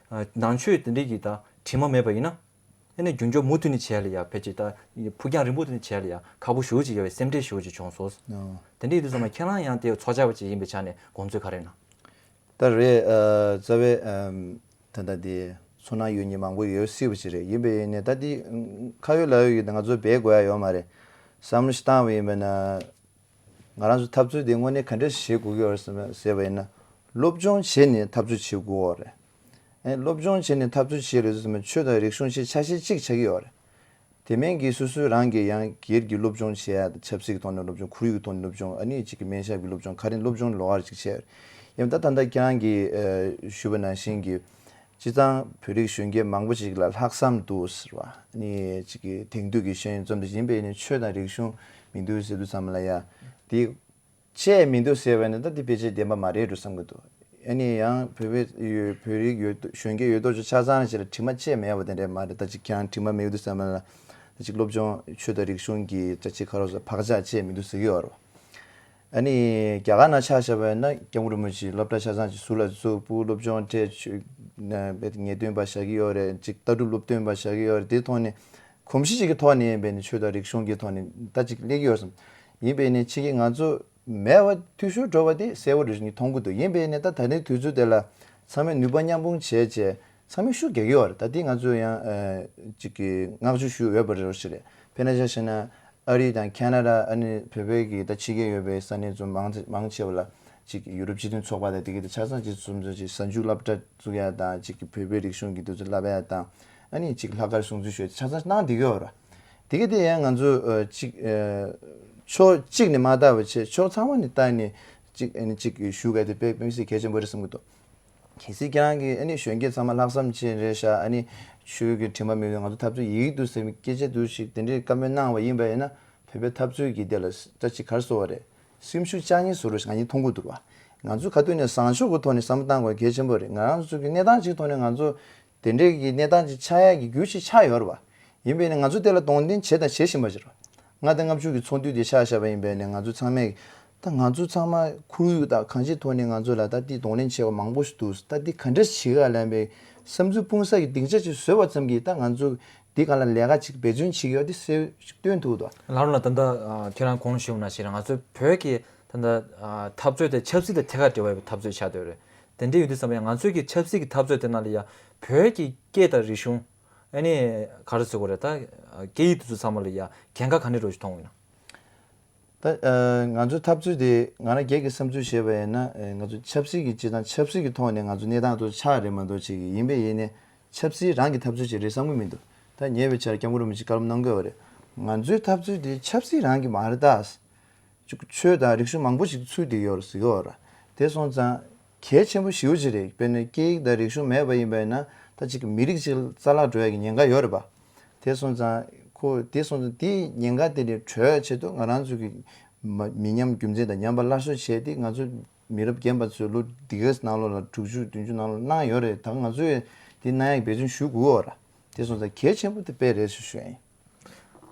ནང་ཆོས་དེ་འདྲ་གི་ད་དྲི་མ་མེད་པ་ཡིན་ན། ཨ་ནི་མགྱོགས་མགྱོགས་མུ་མཐུད་ནས་བྱས་ལ་ཡ་ཕལ་ཆེར་ད་ཕུགས་རྒྱང་རིང་པོ་དེ་ནས་བྱས་ལ་ཡ་ཁག་པོ་ཞེ་པོ་ཅིག་ཡོད་པའི་སེམས་ཁྲལ་ཞེ་པོ་ཅིག་བྱུང་སོང་། ཨོ། དེ་འདྲ་ཡིན་དུས་ཙམ་པ་ཁྱེད་རང་ཡང་དེ་ཚོགས་བཅར་བ་ཅིག་ཡིན་པའི་ཆ་ནས་དགོངས་ཚུལ་ག་རེ་ཡོད་ན། ད་རེད། ཨ་རྩ་བའི་ཨམ་ད་ལྟ་དེ་ཚོར་སྣང་ཡོད་མཁན་མང་པོ་ཡོད་སྲིད་པ་ཅིག་རེད། ཡིན་པས་ཡིན་ནའི་ད་དེ་ཁ་ཡོད་ལག་ཡོད་ཀྱི་ད་ང་ཚོ་བེད་དགོས་ཡ་ཡོད་མ་རེད། བསམ་བློ་ཞིག་བཏང་བ་ཡིན་པས་ན། ང་རང་ཚོ་འཐབ་རྩོད་དེ་དངོས་གནས་ག་འདྲ་ཞིག་བྱེད་དགོས་ཀྱི་ཡོད་རེད་ཟེར་བ་ཡིན་ན། སློབ་སྦྱོང་བྱས་ནས་འཐབ་རྩོད་བྱེད་དགོས་ཀྱི་ཡོད་རེད། ཨེ་སློབ་སྦྱོང་བྱས་ནས་འཐབ་རྩོད་བྱེད་རེད་ཟེར་ན་ཆོས་དང་རིག་གཞུང་ཞེས་ཆ་ཤས་གཅིག་ཆགས་ཀྱི་ཡོད་རེད། དེ་མིན་གྱི་སོ་སོའི་རང་གི་ཡང་སྒེར་གྱི་སློབ་སྦྱོང་བྱེད་ཡ་དང་ཆབ་སྲིད་ཀྱི་ཐོག་ནས་སློབ་སྦྱོང་ཁོར་ཡུག་གི་ཐོག་ནས་སློབ་སྦྱོང་ཨ་ནི་གཅིག་གི་སྨན་ཞབས་ཀྱི་སློབ་སྦྱོང་ག་རེ་སློབ་སྦྱོང་ལོགས་ཀ་གཅིག་བྱས་ཡོད་རེད། ཡང་ད་ད་ལྟ་ཁྱེད་རང་གིས་ཨ་ཞུས་པ་ནང་བཞིན་གྱི། སྤྱིར་བཏང་བོད་རིགས་གཞོན་སྐྱེས་མང་པོ་ཞིག་ལ་ལྷག་བསམ་འདུག་ཟེར་བ། ཨ་ནི་གཅིག་གི་དེང་དུས་ཀྱི་ཤེས་ཡོན་ཙམ་དུ་ཡིན་པས་ནི་ཆོས་དང་རིག་གཞུང་མི་འདུག་ཟེར་དུས་ཙམ་ལ་ཡ། དེ་བྱས་མི་འདུག་ཟེར་བས་ནི་ད་དེ་ཕལ་ཆེར་བདེན་པ་མ་རེད་འགྲོ་བསམ་གྱི་འདུག་ཨ་ནི་ཡང་བོད་པའི་ཡོད་བོད་རིགས་ཡོད་གཞོན་སྐྱེས་ཡོད་དོ་ཅོག་ཆ་ཚང་ཞིག་ལ་དྲི་མ་བཅས་མེད་པ་དེ་འདྲས་མ་རེད། ད་ཅིག་ཁྱེད་རང་དྲི་མ་མེད་དུས་ཙམ་ལ་ད་ཅིག་སློབ་སྦྱོང་ཆོས་དང་རིག་གཞུང་གི་ད་ཅིག་ག་རེ་ཟེར་བག་ཆགས་བཅས་མི་འདུག་ཟེར་གྱི་ཡོད་རེད། ཨ་ནི་རྒྱ་གར་ནང་ཆ་བཞག་པ་ཡིན་ན་སྐྱབས་མགོན་རིན་པོ་ཆེས་སློབ་གྲྭ་ཆ་ཚང་ཅིག་ཟུར་ལ་བཙུགས་སྤུ་གུ་སློབ་སྦྱོང་སྤྲད་ཆོས་ངེས་སྟོན་པ་བཞག་གི་ཡོད་རེད། ཅིག་ལྟ་གྲུབ་སློབ་སྟོན་པ་བཞག་གི་ཡོད་རེད། དེའི་ཐོག་ནས་གོམས་གཤིས་ཅིག་གི་ཐོག་ནས་ཡིན་པས་ནི་ཆོས་དང་རིག་གཞུང་གི་ཐོག་ནས་ད་ཅིག་སླེབས་ཀྱི་ཡོད་བསམ། ཡིན་པས་ནི་ཕྱི་རྒྱལ་ང་ཚོ་མེད་པ་འཐུས་ཤོར་འགྲོ་བ་དེ་གསལ་པོ་རེད་ནི་མཐོང་གི་འདུག་ཡིན་པས་ནི་ད་ད་ལྟའི་དུས་ཚོད་དེ་ལ་ཚང་མས་ནུས་པ་མཉམ་སྤུངས་བྱས་བྱས་ཚང་མས་ཤུགས་རྒྱག་གི་ཡོད་རེད། ད་དེ་ང་ཚོས་ཡང་ཨ་ཅིག་གི་བསྔགས་བརྗོད་ཞུ་འོས་པ་རེད་ཞིག་རེད། དཔེར་ན་ཆ་བཞག་ན་ཨ་རི་དང་ཁེ་ན་ཌ་ཨ་ནི་བོད་པའི་གི་ད་ཕྱི་རྒྱལ་ཡོད་པའི་ས་གནས་ཚོ་མང་ཆེ་མང་ཆེ་བ་ལ་ཅིག་ཡུ་རོབ་སྤྱི་མཐུན་ཚོགས་པ་དང་དེ་གི་ད་ཆ་ཚང་ཅིག་ཚོགས་འདུ་ཅིག་གཟའ་མཇུག་སློབ་གྲྭ་བཙུགས་ཡ་དང་ཅིག་གི་བོད་པའི་རིག་གཞུང་གི་དུས་ཚོད་བསླབ་ཡ་དང་ཨ་ནི་ཅིག་ལྷག་དཀར་སྲུང་བརྩི་ཞུ་ཡ་ཆ་ཚང་གནང་བསྡད་ཀྱི་ཡོད་རེད། དེ་གི་དེ་ཡང་ང་ཚོ་ཨ་ཅིག་ཨ་ཕྱོགས་གཅིག་ནས་མ་བལྟ་བ་བྱས་ཕྱོགས་ཚང་མ་ནས་བལྟས་ནས་ཅིག་ཨ་ནི་ཅིག་ཞུ་ག་དེ་དཔེ་དཔེ་མི་སྲིད་གལ་ཆེན་པོ་རེད་བསམ་གྱི་འདུག་གལ་སྲིད་ཁྱེད་རང་གིས་ཨ་ནི་གཞོན་སྐྱེས་ཚང་མ་ལྷག་བསམ་ཅན་རེད་ཤག་ཨ་ནི་ཆོས་ཀྱི་དྲི་མ་མེད་པའི་ང་ཚོ་འཐབ་རྩོད་ཡིན་གྱི་འདུག་ཟེར་བའི་སྐད་ཆ་འདུག་ཞིག་དེ་འདྲའི་བཀའ་མོལ་གནང་བ་ཡིན་པ་ཡིན་ན་བོད་པའི་འཐབ་རྩོད་ཀྱི་དེ་ལ་ད་ཅིག་ག་རེ་ཟེར་བ་རེད། སེམས་ཤུགས་བཅག་ཉེན་བཟོ་འདྲ་ཞིག་ང་གཉིས་མཐོང་གི་འདུག་བ། ང་ཚོ་ག་དུས་ནས་བཟང་ཕྱོགས་ཀྱི་ཐོག་ནས་བསམ་བློ་བཏང་དགོས་གལ་ཆེན་པོ་རེད། ང་རང་ཚོ་གི་གནས་སྟངས་ཅིག་ཐོག་ནས་ང་ཚོ་དེ་འདྲའི་གི་གནས་སྟངས་ཅིག་ཆགས་ཡ་གི་རྒྱུ་ཞིག་ཆགས་ཡོད་རེད་བ། ཡིན་པས་ནི་ང་ཚོ་དེ་ལ་གདོང་ལེན་བྱས་དང་བྱེད་བཞིན་པ་ཞིག་རེད། ལྔ་དང་ལྔ་བཅུ་གི་ཚོགས་འདུ་དེ་ཆ་བཞག་པ་ཡིན་པས་ནི་ང་ཚོ་ཚང་མས་ད་ང་ཚོ་ཚང་མ་ཁོར་ཡུག་དང་གང་ཅིའི་ཐོག་ནས་ང་ཚོ་ལ་ད་འདི་གདོང་ལེན་བྱས་པ་མང་པོ་ཞིག་འདུག་ད་འདི་ག་འདྲ་ཞིག་བྱེད་ག་ལབ་པའི་བསམ་ཚུལ་སྤུངས་ས་ཀྱི་སྡིངས་ཆ་ཅིག་བཟོས་པ་ཙམ་གྱིས་ད་ང་ཚོ་འདི་ག་ལ་ལས་ཀ་ཅིག་འབད་བརྩོན་བྱེད་ཀྱི་ཡོད་དེ་གསལ་ཞིག་སྟོན་ཐུབ་འདུག་ལགས་རང་ལ་ད་ལྟ་ཁྱེད་རང་གོང་ཞུས་པ་ནང་བཞིན་ང་ཚོ་བོད་ཀྱི་ད་ལྟ་འཐབ་རྩོད་དེ་ཆབ་སྲིད་དང་ཐད་ཀར་འབྲེལ་བ་ཡོད་པའི་འཐབ་རྩོད་ཆགས་བསྡད་ཡོད་རེད། དེ་འདྲ་ཡོད་དུས་ཙམ་ཡང་ང་ཚོའི་གི་ཆབ་སྲིད་ཀྱི་འཐབ་རྩོད་དེ་ནང་ལ་ཡང་བོད་ཀྱི་སྐད་དང་རིག་གཞུང་ཨ་ནི་ག་རེ་ཟེར་དགོས་རེད། ད་སྐད་ཡིག་དེ་ཚོ་ཚང་མ་ལ་ཡང་གལ་འགངས་ག་འདྲ་འདྲ་ཞིག་མཐོང་ཡོད་ན། ད་ང་ཚོའི་འཐབ་རྩོད་དེ་ང་རང་སྒེར་གྱི་བསམ་ཚུལ་བཤད་པ་ཡིན་ན་ང་ཚོ་ཆབ་སྲིད་ཀྱི་སྤྱི་དང་ཆབ་སྲིད་ཀྱི་ཐོག་ནས་ང་ཚོ་གནས་སྟངས་དེ་ཚོ་ཆགས་རེད་མ་གཏོགས་ཅིག་ཡིན་པས་ཡིན་ནས་ཆབ་སྲིད་རང་གི་འཐབ་རྩོད་ཅིག་རེད་བསམ་གྱི་མི་འདུག་ད་ཉེ་བའི་ཆར་སྐྱབས་མགོན་རིན་པོ་ཆེས་བཀའ་སློབ་གནང་གི་ཡོད་རེད། ང་ཚོའི་འཐབ་རྩོད་དེ་ཆབ་སྲིད་རང་གི་མ་རེད་ད། ཆོས་དང་རིག་གཞུང་མང་པོ་ཞིག་ཚུད་བསྡད་ཡོད་རེད་ཟེར་གྱི་ཡོད་རེད། དེ་སོང་ཙང་གལ་ཆེན་པོ་ཞེ་པོ་ཅིག་རེད། དཔེར་ན་སྐད་ཡིག་དང་རིག་གཞུང་མེད་པ་ཡིན་པ་ཡིན་ན་ད་ཅིག་མི་རིགས་ཅིག་རྩ་བརླག་འགྲོ་ཡ་གི་ཉེན་ཁ་ཡོད་རེད་པ། དེ་སོང་ཙང་ཁོ་དེ་སོང་ཙང་དེའི་ཉེན་ཁ་དེ་ནས་གྲོལ་ཡ་ཆེད་དུ་ང་རང་ཚོ་གི་མ་མི་ཉམས་རྒྱུ་མཚན་དང་ཉམས་པ་སླར་གསོ་བྱས་ཏེ་ང་ཚོ་མི་རབས་རྒན་པ་ཚོས་ལོ་འདི་ག་ནང་ལོགས་ལ་དྲུག་ཅུ་བདུན་ཅུ་ནང་ལོགས་གནང་ཡོད་རེད། ད་ང་ཚོས་དེ་གནང་ཡ་གི་འབད་བརྩོན་ཞུ་དགོས་ཡོད་རེད། དེ་སོང་ཙང་གལ་ཆེན་པོ་དེ་དཔེ་རེད་ཞུ་ཞུ་ཡ་ཡིན།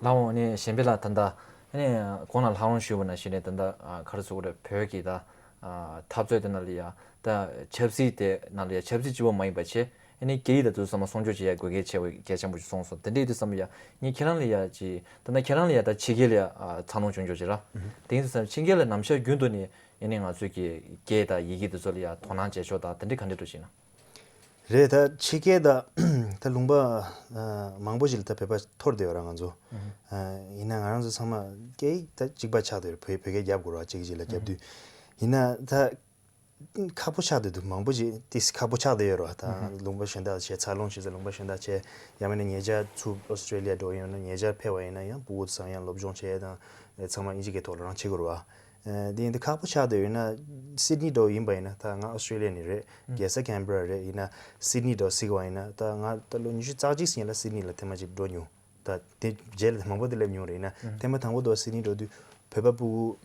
ལགས་འོང་ནས་གཞན་པའི་ལ་ད་ལྟ་ཨ་ནི་གོང་ལ་ལྷག་རོང་ཞུས་པ་ནང་བཞིན་ནས་ད་ལྟ་ཨ་ག་རེ་ཟེར་དགོས་རེད། བོད་ཀྱི་ད་ཨ་འཐབ་རྩོད་དེ་ནང་ལ་ཡ་ད་ཆབ་སྲིད་དེ་ནང་ལ་ཡ་ཆབ་སྲིད་སྤྱི་པོ་མ་ཡིན་པ་བྱས་ཨ་ནི་སྐད་ཡིག་དང་དེ་ཚོ་ཚང་མ་སྲུང་སྐྱོབ་བྱེད་ཡ་དགོས་གལ་ཆེ་བ་གལ་ཆེན་པོ་ཞིག་གསུངས་སོང་། དེ་འདྲ་ཡིན་དུས་ཙམ་ཡ་ངས་ཁྱེད་རང་ལ་ཡ་ཅིག་ད་ལྟ་ཁྱེད་རང་ལ་ཡ་ད་ཕྱི་རྒྱལ་ལ་ཡ་ཨ་འཚར་ལོངས་བྱུང་ཆོག་ཅིག་ར། དེ་ཡིན་དུས་ཙམ་ཕྱི་རྒྱལ་ལ་ནམ་ཞག་རྒྱུན་དུ་ནས་ ཡིན་ནའི་ང་ཚོས་ཀྱི་སྐད་དང་ཡི་གེ་དེ་ཚོ་ལ་ཡང་དོ་སྣང་བྱེད་ཕྱོགས་དང་དེ་འདྲ་ག་འདྲ་འགྲོ་བཞིན་ན། རེད། ད་ཕྱི་རྒྱལ་དང་ད་ལུང་པ་ཨ་མང་པོ་ཞིག་ལ་ད་བོད་པ་འཐོར་བསྡད་ཡོད་ར། ང་ཚོ་ཨ་ཡིན་ན་ང་རང་ཚོ་ཚང་མ་སྐད་ཡིག་ད་གཅིག་པ་ཆགས་བསྡད་ཡོད་ར། བོད་བོད་སྐད་རྒྱབ་དགོས་ར། གཅིག་གཅིག་ལ་རྒྱབ་དུས་ཡིན་ན་ད་ཁག་པོ་ཆགས་བསྡད་འདུག་མང་པོ་ཞིག་ཏིས་ཁག་པོ་ཆགས་བསྡད་ཡོད་ར། ད་ལུང་པ་གཞན་དག་བྱས། འཚར་ལོངས་བྱེད་ས་ལུང་པ་གཞན་དག་བྱས། ཡང་མིན་ན་ཉེ་ཆར་ཚུར་ཨོ་སི་ཀྲེ་ལི་ཡ་འགྲོ་ཡིན་ན། ཉེ་ཆར་ཕེབས་པ་ཡིན་ན་ཡང་ཕྲུ་གུ་ཚོ་ཡང་སློབ་སྦྱོང་བྱེད་དང་ཚང་མ་དབྱིན་ཇི་སྐད་ཐོག་ལ་རང་བྱེད་དགོས་ར། ཨ་དེ་ཡིན་དུས་ཁག་པོ་ཆགས་བསྡད་ཡོད་ན། སིད་ནི་འགྲོ་ཡིན་པ་ཡིན་ན། ད་ང་ཨོ་སི་ཀྲེ་ལི་ཡ་ནས་རེད། རྒྱལ་ས་ཀན་བྷེ་ར་རེད། ཡིན་ན་སིད་ནི་འགྲོ་ཟེར་བ་ཡིན་ན། ད་ང་ད་ལོ་ཉི་ཤུ་རྩ་གཅིག་ཙམ་ལ་སིད་ནི་ལ་ཐེངས་མ་གཅིག་འགྲོ་མྱོང་། ད་དེ་རྗེས་ལ་མང་པོ་དེ་སླེབས་མྱོང་རེད། ཡིན་ན་ཐེངས་མ་དང་པོ་དུ་སིད་ནི་འགྲོ་དུས་བོད་པ་ཕྲུ་གུ་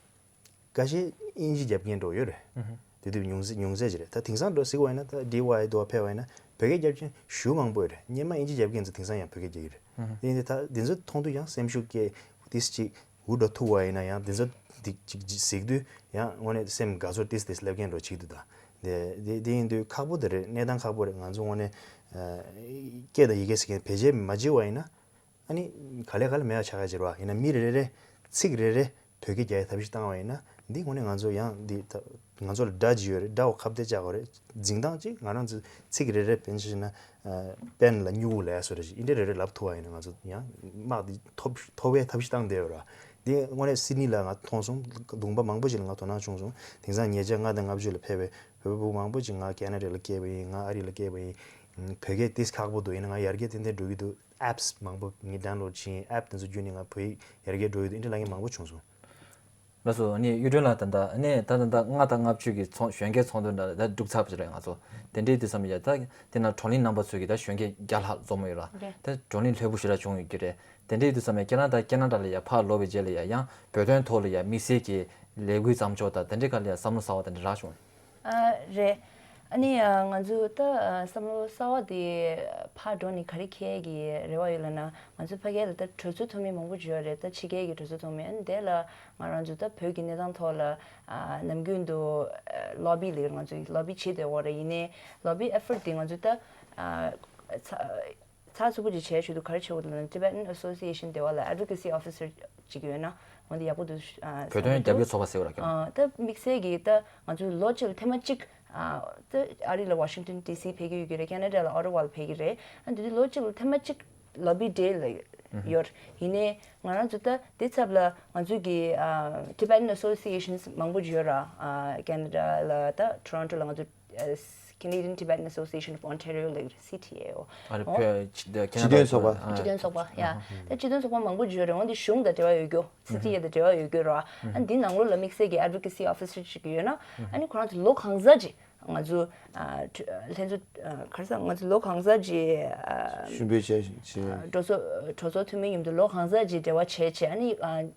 ཁ་ཤས་དབྱིན་ཇི་རྒྱབ་མཁན་འགྲོ་ཡོད་རེད། དེ་དུས་ཉུང་ཙག་ཉུང་ཙག་ཅིག་རེད། ད་དེང་སང་འགྲོ་ཟེར་བ་ཡིན་ན། ད་ཌི་ཝའི་དུ་ཕེབས་པ་ཡིན་ན་བོད་སྐད་རྒྱབ་མཁན་ཞེ་པོ་མང་པོ་ཡོད་རེད། སྔོན་མ་དབྱིན་ཇི་རྒྱབ་མཁན་ཚོ་དེང་སང་ཡང་བོད་སྐད་རྒྱག་གི་རེད། དེ་ཡིན་དུས་ད་དེ་ཚོ་མཐོང་དུས་ཡང་སེམས་ཤུགས་སྐྱེ། ཏིས་ཅིག་འུར་འགྲོ་ཐུབ་པ་ཡིན་ན། ཡང་དེ་ཚོ་དེ་ཅིག་གཟིགས་དུས་ཡང་དངོས་གནས་སེམས་དགའ་ཚོར་ཏིས་ཏིས་སླེབས་མཁན་འགྲོ་ཅིག་འདུག་ད་དེ་དེ་དེ་ཡིན་དུས་ཁག་པོ་དེ་རེད། གནས་སྟངས་ཁག་པོ་རེད། ང་ཚོ་དངོས་གནས་ཨ་སྐད་དང་ཡི་གེ་ཟེར་མཁན་བེད་སྤྱོད་མ་བྱེད་པ་ཡིན་ན། ཨ་ནི་ག་ལེ་ག་ལེ་མེད་པ་ཆགས་ཀྱི་རེད་བ། ཡིན་ན་མི་རེ་རེ་ཚིག་རེ་རེ་བོད་སྐད་རྒྱག་ཡའི་ཐབས་ཤེས་བཏང་བ་ཡིན་ན། འདི་དངོས་གནས་ང་ཚོ་ཡང་འདི་ད་ང་ཚོ་ལ་དགྲ་ཅིག་ཡོད་རེད། དགྲ་བོ་ཁ་གཏད་བཅག་དགོས་རེད། འཛིན་སྟངས་ཅིག་ང་རང་ཚོ་ཚིག་རེ་རེ་དཔེར་ན་ཆ་བཞག་ན་ཨ་པེན་ལ་སྨྱུ་གུ་ལབ་ཡ་བཟོ་འདྲ་ཅིག་འདི་འདྲ་རེ་རེ་ལབ་ཐུབ་པ་ཡིན་ན། ང་ཚོ་ཡང་དམག་འདི་ཐོབ་ཐོབ་པའི་ཐབས་ཤེས་བཏང་བསྡད་ཡོད་རེད་བ། འདི་དངོས་གནས་སིད་ནི་ལ་ང་མཐོང་སོང་། ལུང་པ་མང་པོ་ཞིག་ལ་ང་དོ་སྣང་བྱུང་སོང་། དེང་སང་ཉེ་ཆར་ལྔ་དང་ལྔ་བཅུ་ལ་ཕེབས་པའི་བོད་པ་ཕྲུ་གུ་མང་པོ་ཅིག་ང་ཁེ་ན་ཌ་ལ་སྐྱེས་པ་ཡིན། ང་ཨ་རི་ལ་སྐྱེས་པ་ཡིན། བོད་སྐད་ཏིས་ཁག་པོ་འདུག་ཡིན་ན་ང་ཡར་རྒྱས་ཏན་ཏན་འགྲོ་གི་འདུག་ཨེབ་སི་མང་པོ་ངས་ཌའུན་ལོཌ་བྱས་ཡིན། ཨེབ་དེ་ཚོ་བརྒྱུད་ནས་ང་བོད་ཡིག་ཡར་རྒྱས་འགྲོ་ཡི་འདུག་འདི་འདྲ་ལབ་མཁན་མང་པོ་བྱུང་སོང་། ལགས་སོ། ཨ་ནི་གཡུ་སྒྲོན་ལགས། ད་ལྟ་ཨ་ནི་ད་ད་ལྟ་ལྔ་དང་ལྔ་བཅུ་གི་ཚོང་གཞོན་སྐྱེས་ཚོང་དོན་འདྲ་ད་འགྲུབ་ཚར་བ་ཞིག་རེད། ང་ཚོ་དེ་འདྲའི་དུས་ཙམ་ཡ་ད་དེ་ན་བགྲོ་གླེང་རྣམ་པ་ཚོས་ཀྱི་ད་གཞོན་སྐྱེས་བརྒྱ་ལྷག་འཛོམས་ཡོད་ར། རེད། ད་བགྲོ་གླེང་ལྷོད་པོ་ཞེ་དྲག་བྱུང་ཡོད་ཀྱི་རེད། དེ་འདྲའི་དུས་ཙམ་ཡ་ཁྱེད་རང་ད་ཁེ་ན་ཌ་ལ་ཡ་ཕར་ལོག་པའི་རྗེས་ལ་ཡ་ཡང་བོད་དོན་ཐོག་ལ་ཡ་དམིགས་བསལ་གྱི་ལས་འགུལ་བརྩམས་ཕྱོགས་དང་དེ་འདྲའི་སྒང་ལ་ཡ་བསམ་བློ་གསར་བ་དེ་འདྲ་རག་བྱུང་། ཨ་རེད། ཨ་ནི་ཨ་ང་ཚོ་ད་ཨ་བསམ་བློ་གསར་བ་དེ་ཕར་འགྲོ་ནས་ག་རེ་འཁྱེར་གྱི་རེ་བ་ཡོད་ལབ་ན། ང་ཚོ་ཕ་གི་ལ་ད་གྲོས་ཚོགས་ཚོགས་མི་མང་པོ་ཅིག་ཡོད་རེད། ད་ཕྱི་རྒྱལ་གྱི་གྲོས་ཚོགས་ཚོགས་མི། ཨ་ནི་དེ་ལ་ང་རང་ཚོ་ད་བོད་ཀྱི་གནས་སྟངས་ཐོག་ལ་ཨ་ནམ་རྒྱུན་དུ་ཨ་ལོ་བི་ལས་ང་ཚོ་ལོ་བི་བྱེད་བསྡད་ཡོད་རེད། ཡིན་ནའི་ལོ་བི་ཨེ་ཕོར་ཊི་དེ་ང་ཚོ་ད་ཨ་ཚ་ཚགས་ཚུད་པོ་ཅིག་བྱས་ཆེད་དུ་ག་རེ་བྱེད་དགོས་འདུག་ལབ་ན། Tibetan Association དེ་བ་ལ་Advocacy Officer ཅིག་ཡོད་ན་འོ་འདི་ཡག་པོ་འདུག་ཨ་བོད་དོན་རྒྱབ་སྐྱོར་ཚོགས་པ་ཟེར་བ་ར་ཁྱོད། ཨ་ད་དམིགས་བསལ་གྱི་ད་ང་ཚོ་ལོ་གཅིག་ལ་ཐེངས་མ་གཅིག་ཨ་ད་ཨ་རི་ལ་ཝ་ཤིང་ཊོན་ཌི་སི་ཕེབས་ཀྱི་ཡོད་ཀྱི་རེད། ཁེ་ན་ཌ་ལ་ཨོ་ཊ་ཝ་ལ་ཕེབས་ཀྱི་རེད། ཨ་འདི་དུས་ལོ་གཅིག་ལ་ཐེངས་མ་གཅིག་ལོ་བི་ཌེ་ལ་ཡོད། ཡིན་ནའི་ང་རང་ཚོ་ད་འདི་ཚབ་ལ་ང་ཚོ་གི་ཨ་Tibetan Associations མང་པོ་ཅིག་ཡོད་ར། ཨ་ཁེ་ན་ཌ་ལ་ད་Toronto ལ་ང་ཚོ་Canadian Tibetan Association of Ontario ལབ་ཀྱི་རེད། སི་ཊི་ཨེ་ཨོ། ཨ་རེ་ཨོ། བོད་ཁེ་ན་ཌ་སྤྱི་མཐུན་ཚོགས་པ། སྤྱི་མཐུན་ཚོགས་པ་ཡ། ད་སྤྱི་མཐུན་ཚོགས་པ་མང་པོ་ཅིག་ཡོད་རེད། འོ་འདི་གཞུང་དང་འབྲེལ་བ་ཡོད་རྒྱུ། སི་ཊི་ཨེ་དང་འབྲེལ་བ་ཡོད་རྒྱུ་ར། ཨ་འདི་ནང་ལོགས་ལ་དམིགས་བསལ་གྱི་Advocacy Officer ཅིག་ཡོད་ན། ཨ་ནི་ཁོ་རང་ཚོ་ལོ་གང་ཟག་ཅིག་ང་ཚོ་ཨ་ལྷན་ཚོགས་ཨ་ག་རེ་ཟེར། ང་ཚོ་ལོ་གང་ཟག་ཅིག་ཨ་ཞུ་འབོད་བྱས་བྱས། གྲོས་ཚོགས་གྲོས་ཚོགས་འཐུས་མི་མཉམ་དུ་ལོ་གང་ཟག་ཅིག་འབྲེལ་བ་བྱས་བྱས། ཨ་ནི་ཨ་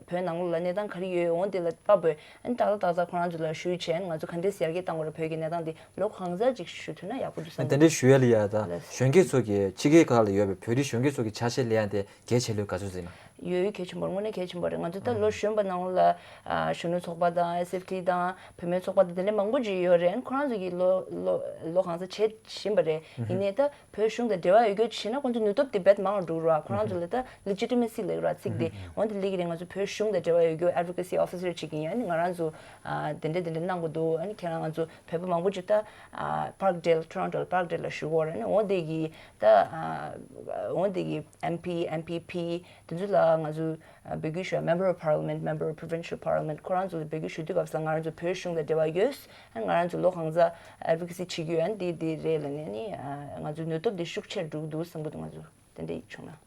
བོད་ནང་ལོགས་ལ་གནས་སྟངས་ག་རེ་ཡོད་འོ་དེ་ལ་དཔའ་བོས་ཨ་ནི་ཏག་ཏག་ཏག་ཏག་ཁོ་རང་ཚོ་ལ་ཞུས་བྱས། ང་ཚོ་ག་འདྲས་ཡར་རྒྱས་གཏང་དགོས་རེད། བོད་ཀྱི་གནས་སྟངས་འདི་ལོ་གང་ཟག་ཅིག་ཞུ་ཐུབ་ན་ཡག་པོ་འདུག་བསམ། དེ་འདྲའི་ཞུ་ཡ་ལ་ཡ་ད་ལགས། གཞོན་སྐྱེས་ཚོ་གི་ཕྱི་རྒྱལ་ཁག་ལ་ཡོད་པའི་བོད་རིགས་གཞོན་སྐྱེས་ཚོ་གི་ཆ་ཤས་ལེན་ཡ་དེ་གལ་ཆེ་ལོས་ག་ཚོད་ཟེར་ན། ཡོད་ཡོད། གལ་ཆེན་པོ་རེད། དངོས་གནས་གལ་ཆེན་པོ་རེད། ང་ཚོ་ད་ལོ་གཞོན་པ་ནང་ལ་ཨ་གཞོན་ནུ་ཚོགས་པ་དང་ཨེས་ཨེཕ་ཊི་དང་བུད་མེད་ཚོགས་པ་དང་དེ་འདྲ་མང་པོ་ཅིག་ཡོད་རེད། ཁོ་རང་ཚོ་གི་ལོ་ལོ་ལོ་གང་ཟག་བྱེད་བཞིན་པ་རེད། ཡིན་ནའི་ད་བོད་གཞུང་དང་འབྲེལ་བ་ཡོད་རྒྱུ་བྱས་ན་ཁོང་ཚོ་ནུས་སྟོབས་དེ་རྦད་མང་རུ་འགྲོ་ར། ཁོ་རང་ཚོ་ལ་ད་ལི་ཇི་ཊི་མེ་སི་ལབ་ར་ཚིག་དེ་འོན་ཏེ་སླེབས་ཀྱི་རེད། ང་ཚོ་བོད་གཞུང་དང་འབྲེལ་བ་ཡོད་རྒྱུ་Advocacy Officer ཅིག་ཡིན། ཡང་ནི་ང་རང་ཚོ་ཨ་དེ་འདྲ་དེ་འདྲ་གནང་དགོས་འདུག་ཨ་ནི་ཁྱེད་རང་ང་ཚོ་བོད་པ་མང་པོ་ཅིག་ད་ཨ་Parkdale Toronto ལ་Parkdale ལ་བཞུགས་ཡོད་རེད། ཨ་ནི་འོ་དེ་གི་ད་ཨ་འོ་དེ་གི་ཨེམ་པི་ཨེམ་པི་པི་དེ་ཚོ་ལ་ང་ཚོ་ཨ་འབོད་སྐུལ་ཞུ་ཡ། Member of Parliament, Member of Provincial Parliament ཁོ་རང་ཚོ་ལ་འབོད་སྐུལ་ཞུ་དུས་སྐབས་སུ་ང་རང་ཚོ་བོད་གཞུང་དང་འབྲེལ་བ་ཡོད། ཨ་ང་རང་ཚོ་ལོ་གང་ཟག་Advocacy བྱེད་རྒྱུ་ཡང་འདི་འདི་རེད་ལབ་ནས་ནི་ཨ་ང་ཚོའི་ནུས་སྟོབས་འདི་ཤུགས་ཆེར་འགྲོ་གི་འདུག་བསམ་གྱི་འདུག་ང་ཚོ་དེ་འདྲ་ཡིག་བྱུང་ན།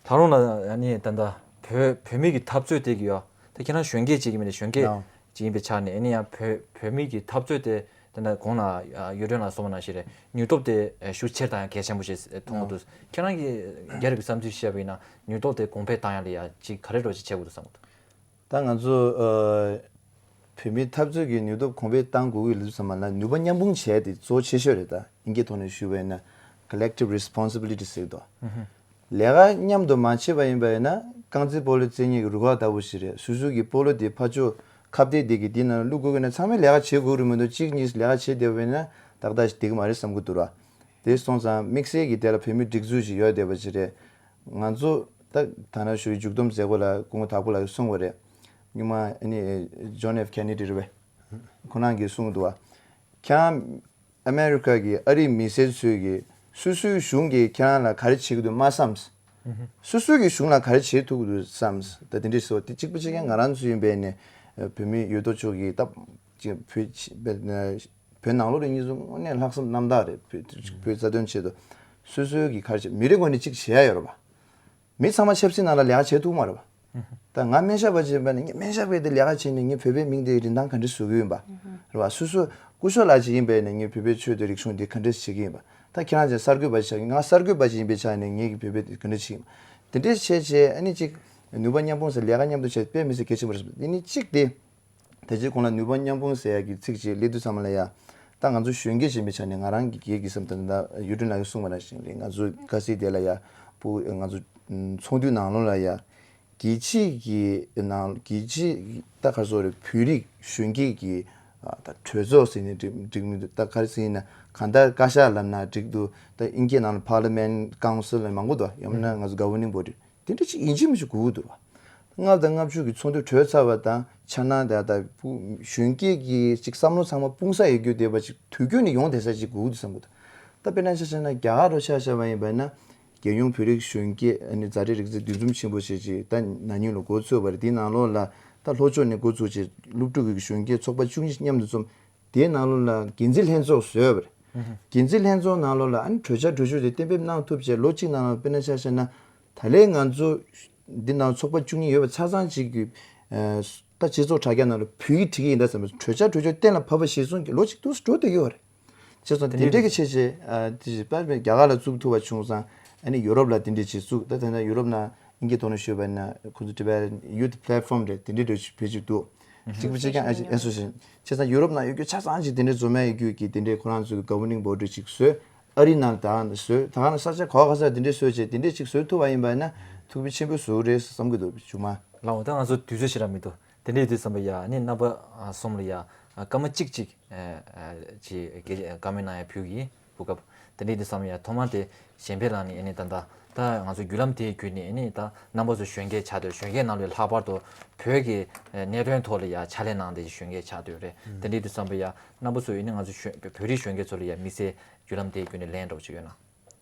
ད་རུང་ལ་ཨ་ནི་ད་ལྟ་བོད་བོད་མི་གི་འཐབ་རྩོད་དེ་གི་ཡོད། ད་ཁྱེད་རང་གཞོན་སྐྱེས་ཅིག་ཡིན་པ་ནས་གཞོན་སྐྱེས་ཨོ་ཅིག་ཡིན་པའི་ཆ་ནས་ཨ་ནི་ཡང་བོད་བོད་མི་གི་འཐབ་རྩོད་དེ། དེ་འདྲ་གོང་ལ་གཡུ་སྒྲོན་ལགས་གསུངས་པ་ནང་བཞིན་རེད། ནུས་སྟོབས་དེ་ཤུགས་ཆེར་བཏང་ཡ་གལ་ཆེན་པོ་ཞིག་མཐོང་གི་འདུག་ཁྱེད་རང་གིས་རྒྱ་རིགས་བསམ་ཚུལ་བཤད་པ་ཡིན་ན་ནུས་སྟོབས་དེ་གོང་འཕེལ་བཏང་ཡ་ལ་ཡ་ཅིག་ག་རེ་འདྲ་ཅིག་བྱེད་དགོས་འདུག་བསམ་གི་འདུག་ད་ང་ཚོ་ཨ་བོད་མིའི་འཐབ་རྩོད་ཀྱི་ནུས་སྟོབས་གོང་འཕེལ་བཏང་དགོས་ཀྱི་ལུགས་སུ་མ་ལ་ནུས་པ་མཉམ་སྤུངས་བྱས་ཏེ་གཙོ་ཆེ་ཤོས་རེད། ད་དབྱིན་སྐད་ཐོག་ནས་ཞུས་པ་ཡིན་ན་Collective Responsibility ཟེར་གི་འདུག་ལས་ཀ་མཉམ་དུ་མ་བྱས་པ་ཡིན་པ་ཡིན་ན་རྐང་རྩེད་སྤོ་ལོ་རྩེ་མཁན་གྱི་རུ་ཁག་ལྟ་བུ་ཞིག་རེད། སོ་སོ་གི་སྤོ་ལོ་དེ་ཕར་ཕྱོགས་ཁ་གཏད་དེ་གི་དེ་ནང་ལ་བླུག་དགོས་ཀྱི་ན་ཚང་མས་ལས་ཀ་བྱེད་དགོས་རེད་མི་འདུག་གཅིག་གཉིས་ལས་ཀ་བྱེད་བསྡད་པ་ཡིན་ན་ཏག་ཏག་ཞིག་བསྡད་ཀྱི་མ་རེད་བསམ་གྱི་འདུག་ར། དེ་སོང་ཙང་དམིགས་བསལ་གྱི་དེ་ལ་བོད་མི་སྒྲིག་འཛུགས་ཤིག་ཡོད་བསྡད་པ་ཞིག་རེད། ང་ཚོ་ད་ད་ནང་ཞུ་བའི་མཇུག་བསྡོམས་མཛད་སྒོ་ལ་སྐུ་ངོ་དྭགས་པོ་ལགས་ཀྱིས་གསུངས་པ་རེད། སྔོན་མ་ཨ་ནི་John F Kennedy རེད་པས། ཁོ་རང་གིས་གསུངས་འདུག་བ། ཁྱེད་རང་ཨ་མེ་རི་ཁ་གི་ཨ་རིའི་མི་སེར་ཚོས་ཀྱིས་སོ་སོའི་གཞུང་གིས་ཁྱེད་རང་ལ་ག་རེ་བྱེད་ཀྱི་འདུག་མ་བསམས། སོ་སོའི་གི་གཞུང་ལ་ག་རེ་བྱེད་ཐུབ་ཀྱི་འདུག་བསམས། ད་དེ་འདྲས་ཟེར་བ་དེ་གཅིག་པ་གཅིག་རྐྱང་ང་རང་ཚོ་ཡིན་པས་ནས་བོད་མི་ཡོད་དོ་ཅོག་གིས་ད་ཅིག་བོད་ཕྱི་བོད་ནང་ལོགས་ལ་གཉིས་ཚོ་དངོས་གནས་ལྷག་བསམ་རྣམ་དག་རེད། བོད་བོད་རྩ་དོན་ཆེད་དུ་སོ་སོའི་གི་ག་རེ་བྱེད། མི་རེ་ངོས་ནས་གཅིག་བྱེད་ཡ་ཡོད་རེད་པ། མི་ཚང་མ་ཆབ་སྲིད་ནང་ལ་ལས་ཀ་བྱེད་ཐུབ་མ་རེད་པ། ད་ང་སྨན་ཞབས་པ་ཅིག་ཡིན་པ་ནི་ངས་སྨན་ཞབས་པའི་དེ་ལས་ཀ་བྱས་ནས་ངས་བོད་པའི་མིང་དེ་རིན་ཐང་ག་འདྲ་བཟོ་གི་ཡིན་པ། རེད་པ། སོ་སོ་སྐུ་ཞབས་ལགས་ཅིག་ཡིན་པས་ནས་ངས་བོད་པའི་ཆོས་དང་རིག་གཞུང་དེ་ག་འདྲ་བྱེད་ཀྱི་ཡིན་པ། ད་ཁྱེད་རང་ཅིག་གསར་འགོད་པ་ཅིག་ཆགས་ཀྱི། ང་གསར་འགོད་པ་ཅིག་ཡིན་པའི་ཆ་ནས་ངས་ཀྱི་བོད་པའི་ག་འདྲ་བྱེད་ཀྱི་ཡིན་པ། དེ་འདྲས་བྱས་བྱས་ཨ་ནི་ཅིག་ནུས་པ་མཉམ་སྤུངས་ཟེར་ལས་ཀ་མཉམ་དུ་བྱས་དཔེ་མི་སྲིད་གལ་ཆེན་པོ་རེད་བསམ། དེ་ནི་གཅིག་དེ། ད་ཅིག་གོང་ལ་ནུས་པ་མཉམ་སྤུངས་ཟེར་ཡ་གི་ཚིག་ཅིག་སླེབས་དུས་ཙམ་པ་ལ་ཡ། ད་ང་ཚོ་གཞོན་སྐྱེས་ཡིན་པའི་ཆ་ནས་ང་རང་གི་སྒེར་གྱི་བསམ་ད་ད་གཡུ་སྒྲོན་ལགས་ཀྱིས་གསུངས་པ་ནང་བཞིན་རེད། ང་ཚོ་ག་སྲིད་དེ་ལ་ཡ་སྤུ་ང་ཚོ་ཚོགས་འདུའི་ནང་ལོགས་ལ་ཡ། རྒྱལ་སྤྱིའི་གི་ནང་རྒྱལ་སྤྱིའི་ད་ག་རེ་ཟེར་རེད། བོད་རིགས་གཞོན་སྐྱེས་ཀྱི་ཨ་ད་གྲོས་ཚོགས་ཟེར་ནས་འགྲིག་འགྲིག་མི་འདུག་ད་ག་རེ་ཟེར་ན་གང་ལྟར་བཀའ་ཤག་ལབ་ན་འགྲིག་འདུག་ད་དབྱིན་སྐད་ནང་ལ་Parliament Council་ལ་མང་པོ་འདུག་ཡང་ན་ང་ཚོ་Governing Body་དེ་འདྲ་ཅིག་ཡིན་གཅིག་མིན་གཅིག་དགོས་ཀྱི་འདུག་བ། ལྔ་དང་ལྔ་བཅུ་གི་ཚོགས་འདུ་གྲོལ་ཚར་བ་དང་ཕྱག་ན་ད་ད་སྤུ་གཞོན་སྐྱེས་ཀྱི་ཅིག་བསམ་བློ་ཚང་མ་སྤུངས་ས་ཡོད་རྒྱུ་བསྡད་པ་ཅིག་དུས་རྒྱུན་ནས་ཡོང་བསྡད་ས་ཅིག་དགོས་ཀྱི་འདུག་བསམ་གྱི་འདུག་ད་དཔེར་ན་ཆ་བཞག་ན་རྒྱ་གར་རུ་ཆ་བཞག་པ་ཡིན་པ་ན། རྒྱལ་ཡོངས་བོད་རིགས་གཞོན་སྐྱེས་ཨ་ནི་མཛའ་འབྲེལ་རིག་རྩལ་འདུ་འཛོམས་ཆེན་པོ་ཞེས་ཅིག་ད་ན་ནིང་ལ་འགོ་ཚུགས་པ་རེད། དེའི་ནང་ལོགས་ལ་ད་ལྷོ་ཕྱོགས་ནས་འགོ་ཚུགས་བྱས་སློབ་ཕྲུག་གི་གཞོན་སྐྱེས་ཚོགས་པ་བཅུ་གཉིས་མཉམ་དུ་འཛོམས། དེའི་ནང་ལོགས་ལ་འགན་འཛིན་ལྷན་ཚོགས་བཟོས་པ་རེད། འགན་འཛིན་ལྷན་ཚོགས་ནང་ལོགས་ལ་ཨ་ནི་གྲོས་འཆར་གྲོས་ཆོད་དེ་གཏན་འབེབས་གནང་ཐུབ་བྱས་ལོ་གཅིག་ནང་ལ་དཔེར་ན་ཆ་བཞག་ན་ད་ལན་ང་ཚོ་འདི་ནང་ཚོགས་པ་བཅུ་གཉིས་ཡོད་པ་ཆ་ཚང་གཅིག་གི་ད་སྤྱི་ཚོགས་དྲ་རྒྱ་ནང་ལ་བོད་ཡིག་བྲིས་ཀྱི་ཡིན་ད་བསམ་པའི་གྲོས་འཆར་གྲོས་ཆོད་གཏན་ལ་ཕབ་པ་གཞིར་བཟུང་གི་ལོ་གཅིག་ཏུ་འགྲོ་བསྡད་ཀྱི་ཡོད་རེད། བྱས་ཙང་དེ་འདྲའི་གི་ཆེད་ཆེ་དེ་བཞིན་པ་རྒྱ་གར་ལ་བཙུགས་ཐུབ་པ་བྱུང་ཙང་ཨ་ནི་ཡུ་རོབ་ལ་དེ་འདྲའི་ཆེད་བཙུགས། ད་དེ་འདྲ་ཡུ་རོབ་ནང་དབྱིན་སྐད་ཐོག་ནས་ཞུས་པ་ན་ཁོང་ཚོ་Tibetan Youth Platform་རེད། དེ་འདྲའི་འདྲ་བོད་ཅིག་འདུག་གཅིག་པ་གཅིག་རྐྱང་ཨེ་སོ་ཤི་ཡེ་ཤན་བྱས་ཙང་ཡུ་རོབ་ནང་ཡོད་རྒྱུ་ཆ་ཚང་ཅིག་དེ་འདྲའི་འཛོམས་ཡ་ཡོད་རྒྱུ་གི་དེ་འདྲའི་ཁོ་རང་ཚོའི་Governing Body་ཅིག་བཟོས། ཨ་རི་ནང་ད་ག་ནང་བཟོས་ད་ག་ནང་ས་ཆ་ག་བ་ག་ས་དེ་འདྲའི་བཟོས་བྱས་དེ་འདྲའི་ཅིག་བཟོས་ཐུབ་པ་ཡིན་པ་ན་ཐུགས་ཕན་ཆེན་པོ་བཟོ་རེད་བསམ་གི་འདུག་ཇུ་མ། ལགས་འོང་། ད་ང་ཚོ་དུས་ཚོད་ཞེ་དྲག་མི་འདུག་དེ་འདྲ་ཡིན་དུས་ཙམ་པ་ཡ་ནི་རྣམ་པ་གསུམ་ལ་ཡ་སྐར་མ་གཅིག་གཅིག་ཅིག་བཀའ་མོལ་གནང་ཡ་ཕུལ་གྱི་ཡིན། སྐུ་ཁམས། དེ་འདྲ་ཡིན་དུས་ཙམ་ཡ་ཐོག་མར་དེ་གཞན་ཕན་ལགས་ནས་ཨ་ནི་ད་ལྟ་ད་ང་ཚོ་བརྒྱུད་ལམ་དེའི་བརྒྱུད་ནས་ཨ་ནི་ད་རྣམ་པ་ཚོ་གཞོན་སྐྱེས་ཆགས་སྡོད་གཞོན་སྐྱེས་ནང་ལ་ལྷག་པར་དུ་བོད་ཀྱི་གནད་དོན་ཐོག་ལ་ཡ་ཕྱག་ལས་གནང་བསྡད་གཞོན་སྐྱེས་ཆགས་སྡོད་རེད། དེ་འདྲ་ཡིན་དུས་ཙམ་པ་ཡ་རྣམ་པ་ཚོ་ཨ་ནི་ང་ཚོ་གཞོན་བོད་རིགས་གཞོན་སྐྱེས་ཚོ་ལ་ཡ་དམིགས་བསལ་བརྒྱུད་ལམ་དེའི་བརྒྱུད་ནས་ལན་འདྲ་བོ་ཅིག་ཡོད་ན།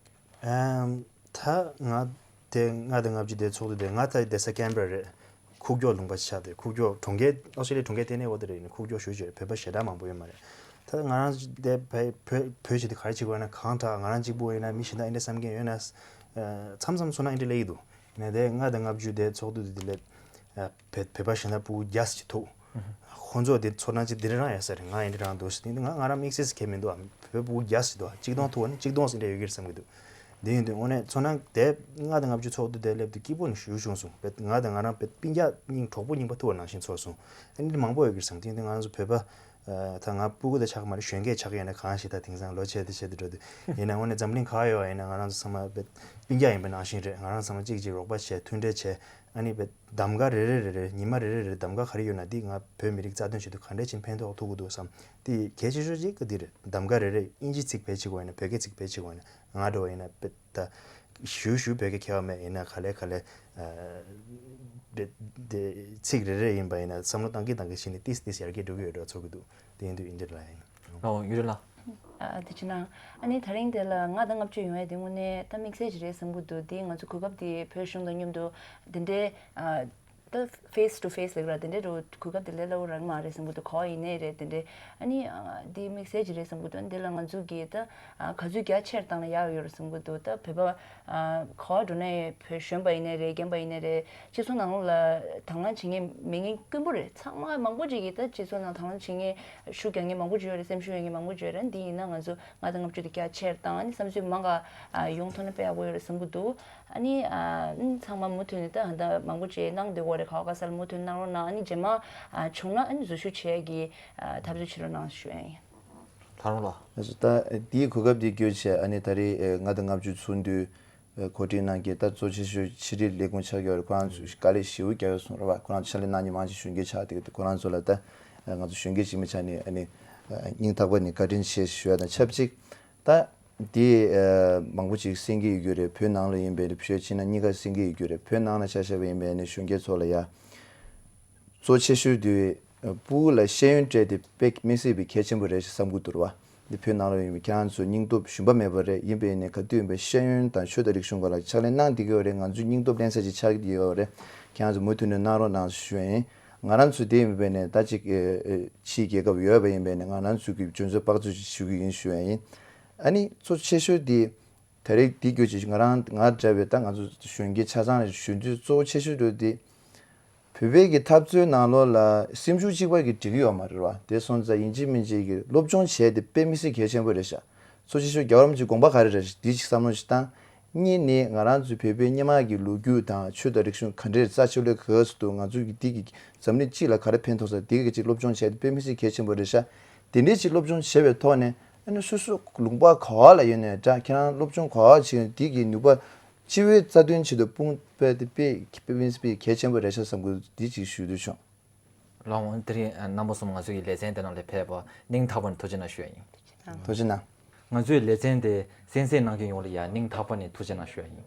ཨམ། ད་ང་དེ་ལྔ་དང་ལྔ་བཅུ་དེ་ཚོགས་འདུ་དེ་ང་ད་བསྡད་ས་ཀན་བྷེ་ར་རེད། ཁུག་ཀྱོག་ལུང་པ་ཆགས་ཏེ་ཁུག་ཀྱོག་གྲོང་ཁྱེར་ཨོ་སི་ཀྲི་ལི་ཡའི་གྲོང་ཁྱེར་ལྟེ་གནས་འོག་ཏུ་རེད། ནི་ཁུག་ཀྱོག་ཞུ་ཞུ་རེད། བོད་པ་ཞེ་དྲག་མང་པོ་ཡོད་མ་རེད། ད་ང་རང་དེ་བོད་བོད་བོད་བྱེད་དུས་ག་རེ་བྱེད་དགོས་ན་གང་དྲག་ང་རང་གཅིག་པུ་ཡིན་ན་མི་གཞན་དག་ཨེ་འདྲ་བསམ་མཁན་ཡོད་ན། མཚམས་མཚམས་ཚོར་སྣང་ཨེ་འདྲ་སླེབས་ཀྱི་འདུག་ནས་དེ་ལྔ་དང་ལྔ་བཅུ་དེ་ཚོགས་འདུ་དེ་དེ་ལས། བོད་བོད་པ་གཞན་དག་སྤུ་གུ་བརྒྱ་ཙམ་ཅིག་ཐུག་ཁོང་ཚོ་དེ་ཚོར་སྣང་ཅིག་འདི་འདྲ་རང་ཡོད་ས་རེད། ང་འདི་འདྲ་རང་འདུག་ཟེར་དེ་ང་ང་རང་དམིགས་བསལ་གང་ཡང་མི་འདུག་བོད་སྤུ་གུ་བརྒྱ་ཙམ་ཅིག་འདུག་གཅིག་སྟོང་ཐུག་པ་ན་གཅིག་སྟོང་ཟིན་འདྲ་ཡོད་ཀྱི་རེད་བསམ་གྱི་འདུག་དེ་ཡིན་དུས་དངོས་གནས་ཚོར་སྣང་དེ་ལྔ་དང་ལྔ་བཅུ་ཚོགས་འདུ་དེ་སླེབས་དུས་སྐྱིད་པོ་ཞེ་པོ་བྱུང་སོང་། བོད་ང་དང་ང་རང་བོད་སྤུན་ཀྱག་སྙིང་གྲོགས་པོ་རྙིང་པ་ཐུག་པ་ནང་བཞིན་ཚོར་སོང་། ཨ་ནི་མང་པོ་ཡོད་ཀྱི་རེད་བསམ། དེ་ཡིན་དུས་ང་རང་ཚོ་བོད་པ། ད་ང་སྤུ་གུ་དེ་ཆགས་མ་རེད། གཞོན་སྐྱེས་ཆགས་ཡོད་ན་གང་ཞིག་ད་དེང་སང་ལོ་ཆེ་དེ་ཆེ་དེ་འགྲོ་དུས་ཡིན་ན་དངོས་གནས་འཛམ་གླིང་ག་ཡོད་ཡིན་ན་ང་རང་ཚོ་ཚང་མ་བོད་སྤུན་ཀྱག་ཡིན་པ་ནང་བཞིན་རེད། ང་རང་ཚང་མ་གཅིག་གཅིག་རོགས་པ་བྱས་མཐུན་འབྲེལ་བྱས། ཨ་ནི་བོད་གདམ་ག་རེ་རེ་རེ་རེ་ཉི་མ་རེ་རེ་རེ་གདམ་ག་ག་རེ་ཡོད་ན་འདི་ང་བོད་མི་རིགས་རྩ་དོན་ཆེད་དུ་ག་འདྲས་ཅིག་ཕན་ཐོགས་ཐུབ་ཀྱི་འདུག་བསམ། འདི་གལ་ཆེ་ཤོས་གཅིག་གི་འདི་རེད། གདམ་ག་རེ་རེ་དབྱིན་ཇི་ཚིག་བེད་སྤྱད་དགོས་ཡིན་ན་བོད་སྐད་ཚིག་བེད་སྤྱད་དགོས་ཡིན་ན་ང་འདྲ་བ་ཡིན་ན་བོད་ད་ཞུ་ཞུ་བོད་སྐད་མཁས་པ་མེད་ཡིན་ན་ག་ལེ་ག་ལེ་རེད། དེ་ཚིག་རེ་རེ་ཡིན་པ་ཡིན་ན་བསམ་བློ་བཏང་གི་བཏང་གི་བྱས་ནས་ཏིས་ཏིས་ཡར་རྒྱས་འགྲོ་གི་ཡོད་འགྲོ་ཚོར་གི་འདུག་དེ་ཡིན་དུས་ཡིན་འདིར་ལ་ཡིན། ཨོ་ཡུ་རེ་ལ། ཨ་དེ་ཕྱི་ནང་ཨ་ནི་ད་རིང་དེ་ལ་ལྔ་དང་ལྔ་བཅུ་ཡོང་ཡ་དེ་དངོས་གནས་ད་དམིགས་བསལ་ཞིག་རེད་བསམ་གི་འདུག་དེ་ང་ཚོ་གོ་སྐབས་དེ་བོད་གཞུང་དང་མཉམ་དུ་དེ་འདྲའི་ཨ། ད་face to face་ལབ་ར་དེ་འདྲའི་རུ་གོ་སྐབས་དེ་ལས་སླ་བོ་རག་མ་རེད་བསམ་གི་འདུག་ག་བ་ཡིན་ནའི་རེད་དེ་འདྲའི་ཨ་ནི་ཨ་འདི་དམིགས་བསལ་ཅིག་རེད་བསམ་གི་འདུག་འདི་ལ་ང་ཚོ་གིས་ད་ཨ་ག་ཚོད་རྒྱ་ཆེར་བཏང་ན་ཡག་ཡོད་རེད་བསམ་གི་འདུག་ད་བོད་པ་ཨ་ག་བ་འགྲོ་ནའི་བོད་གཞོན་པ་ཡིན་ནའི་རེད། རྒན་པ་ཡིན་ནའི་རེད། སྤྱི་ཚོགས་ནང་ལ་དང་བླངས་བྱེད་མཁན་མེད་མཁན་དཀོན་པོ་རེད། ཚང་མ་མང་པོ་ཅིག་གིས་ད་སྤྱི་ཚོགས་ནང་དང་བླངས་བྱེད་མཁན་ཤུགས་རྒྱག་མཁན་མང་པོ་ཅིག་ཡོད་རེད། སེམས་ཤུགས་ཡོད་མཁན་མང་པོ་ཅིག་ཡོད་རེད། འདི་ཡིན་ན་ང་ཚོ་ལྔ་དང་ལྔ་བཅུ་དེ་རྒྱ་ཆེར་བཏང་ཨ་ནི་བསམ་ཚུལ་མང་ག་ཡོང་ཐུབ་ན་དཔེ་ཡག་པོ་ཡོད་རེད་བསམ་གི་འདུག་ཨ་ནི་ཨ་ཚང་མ་མུ་མཐུད་ནས་ད་ཧ་ད་མང་པོ་ཅིག་གནང་བསྡད་ཡོད་རེད། ག་བ་ག་ས་ལ་མུ་མཐུད་གནང་རོགས་གནང་། ཨ་ནི་རྗེས་མ་ཨ་བྱུང་ན་ཨ་ནི་འཛུལ་ཞུགས་བྱེད་ཀྱི་ཨ་ཐབས་ཇུས་བྱེད་རོགས་གནང་ཞུ་ཡ་ཡིན། ལྷ་རོང་ལགས། ད་དེའི་གོ་སྐབས་འདི་བརྒྱུད་བྱས་ཨ་ནི་ད་རེས་ལྔ་དང་ལྔ་བཅུ་ཚོགས་འདུ་གོ་སྒྲིག་གནང་མཁན་ད་གཙོ་ཆེ་ཤོས་ཕྱི་དྲིལ་ལས་ཁུངས་ཆགས་ཀྱི་ཡོད་རེད། ཁོ་རང་ཚོས་དཀའ་ལས་ཞེ་པོ་རྒྱག་ཡོད་སོང་རེད་བ། ཁོ་རང་ཚོ་ཕྱག་ལས་གནང་མཁན་མང་ཆེ་གཞོན་སྐྱེས་ཆགས་བསྡད་ཀྱི་འདུག་ཁོ་རང་ཚོ་ལ་ད་ང་ཚོ་གཞོན་སྐྱེས་ཡིན་པའི་ཆ་ནས་ཨ་ནི་སྙིང་ཐག་པ་ནས་བཀའ་དྲིན་ཆེ་ཞུ་ཡ་དང་ཆབས་ཅིག་ད་འདི་ཨ་མང་པོ་ཅིག་གསན་གྱི་ཡོད་རྒྱུ་རེད། བོད་ནང་ལ་ཡིན་པའི་ཕྱོགས་ཕྱི་ནང་གཉིས་ཀ་གསན་གྱི་ཡོད་རྒྱུ་རེད། བོད་ནང་ལ་ཆ་བཞག་པ་ཡིན་པའི་ནི་གཞོན་སྐྱེས་ཚོ་ལ་ཡ་གཙོ་ཆེ་ཤོས་དེ་ ཕྲུ་གུ་ལ་ཤེས་ཡོན་སྤྲད་དེ་དཔེ་མི་སྲིད་པའི་གལ་ཆེན་པོ་རེད་ཞེས་བསམ་གྱི་འདུག་བ། འདི་བོད་ནང་ལ་ཡོད་པའི་ཁྱེད་རང་ཚོ་སྙིང་སྟོབས་ཞུམ་པ་མེད་པ་རེད། ཡིན་པས་ནས་ག་དུས་ཡིན་པའི་ཤེས་ཡོན་དང་ཆོས་དང་རིག་གཞུང་སྐོར་ལ་ཕྱག་ལས་གནང་བསྡད་ཀྱི་ཡོད་རེད། ང་ཚོའི་སྙིང་སྟོབས་བརླན་ས་ཅིག་ཆགས་ཀྱི་ཡོད་རེད། ཁྱེད་རང་ཚོ་མུ་མཐུད་ནས་གནང་རོགས་གནང་ཞུ་ཡ་ཡིན། ང་རང་ཚོ་དེ་ཡིན་པས་ནས་ད་ཅིག་ཕྱིའི་རྒྱལ་ཁབ་ཡོད་པ་ཡིན་པས་ནས་ང་རང་ཚོ་གི་འཇོན་ཚོད་དཔག་ཚོད་ཅིག་ཞུ་གི་ཡིན་ཞུ་ཡ་ཡིན། ཨ་ནི་གཙོ་ཆེ་ཤོས་དེ། ད་རེས་འདི་བརྒྱུད་ཅིག་ང་རང་ང་འདྲ་བའི་ད་ང་ཚོ་གཞོན་སྐྱེས་ཆ་ཚང་ལ་ཞུ་འདོད་གཙོ་བོ་ཆེ་ཤོས་འདྲ་བོ་དེ། བོད་པའི་གི་འཐབ་རྩོད་ནང་ལོགས་ལ་སེམས་ཤུགས་གཅིག་པ་གི་འགྲིག་གི་ཡོད་མ་རེད་བ། དེ་སོང་ཙང་ཡིན་གཅིག་མིན་གཅིག་གི་སློབ་སྦྱོང་བྱས་ཏེ་དཔེ་མི་སྲིད་གལ་ཆེན་པོ་རེད་ཤག་གཙོ་ཆེ་ཤོས་རྒྱལ་བ་རིན་པོ་ཆེའི་དགོངས་པ་ག་རེ་རེད་འདི་ཅིག་བསམ་བློ་ཞིག་བཏང་། གཉིས་ནི་ང་རང་ཚོའི་བོད་པའི་སྔོན་མ་གི་ལོ་རྒྱུས་དང་ཆོས་དང་རིག་གཞུང་ག་འདྲའི་རྩ་ཆེ་ལོས་ག་ཚོད་འདུག་ང་ཚོའི་གི་འདི་གི་འཛམ་གླིང་སྤྱི་ལ་ག་རེ་ཕན་ཐོགས་ས་འདི་གི་ཅིག་སློབ་སྦྱོང་བྱས་ཏེ་དཔེ་མི་སྲིད་གལ་ཆེན་པོ་རེད་ཤག་དེ་འདྲའི་ཅིག་སློབ་སྦྱོང་བྱས་པའི་ཐོག་ནས། ཨ་ནི་སོ་སོ་ལུང་པ་ག་བ་ལ་ཡོད་ནའི་འདྲ། ཁྱེད་རང་སློབ་སྦྱོང་ག་བ་བྱེད་ཡོད་འདི་གི་ནུས་པ་སྤྱི་བའི་རྩ་དོན་ཆེད་དུ་སྤུངས་པའི་དེ་དཔེ་དཔེ་དཔེ་གལ་ཆེན་པོ་རེད་ཤག་བསམ་གི་འདི་ཅིག་ཞུ་འདོད་བྱུང་། ལགས་འོང་། དེ་རིང་རྣམ་པ་གསུམ་ང་ཚོའི་ལེ་ཚན་དེ་ནང་ལ་ཕེབས་པ་སྙིང་ཐག་པ་ནས་ཐུགས་རྗེ་གནང་ཞུ་ཡ་ཡིན། ཐུགས་རྗེ་གནང་། ང་ཚོའི་ལེ་ཚན་དེ་གསན་གཟིགས་གནང་མཁན་ཡོངས་ལ་ཡང་སྙིང་ཐག་པ་ནས་ཐུགས་རྗེ་གནང་ཞུ་ཡ་ཡིན།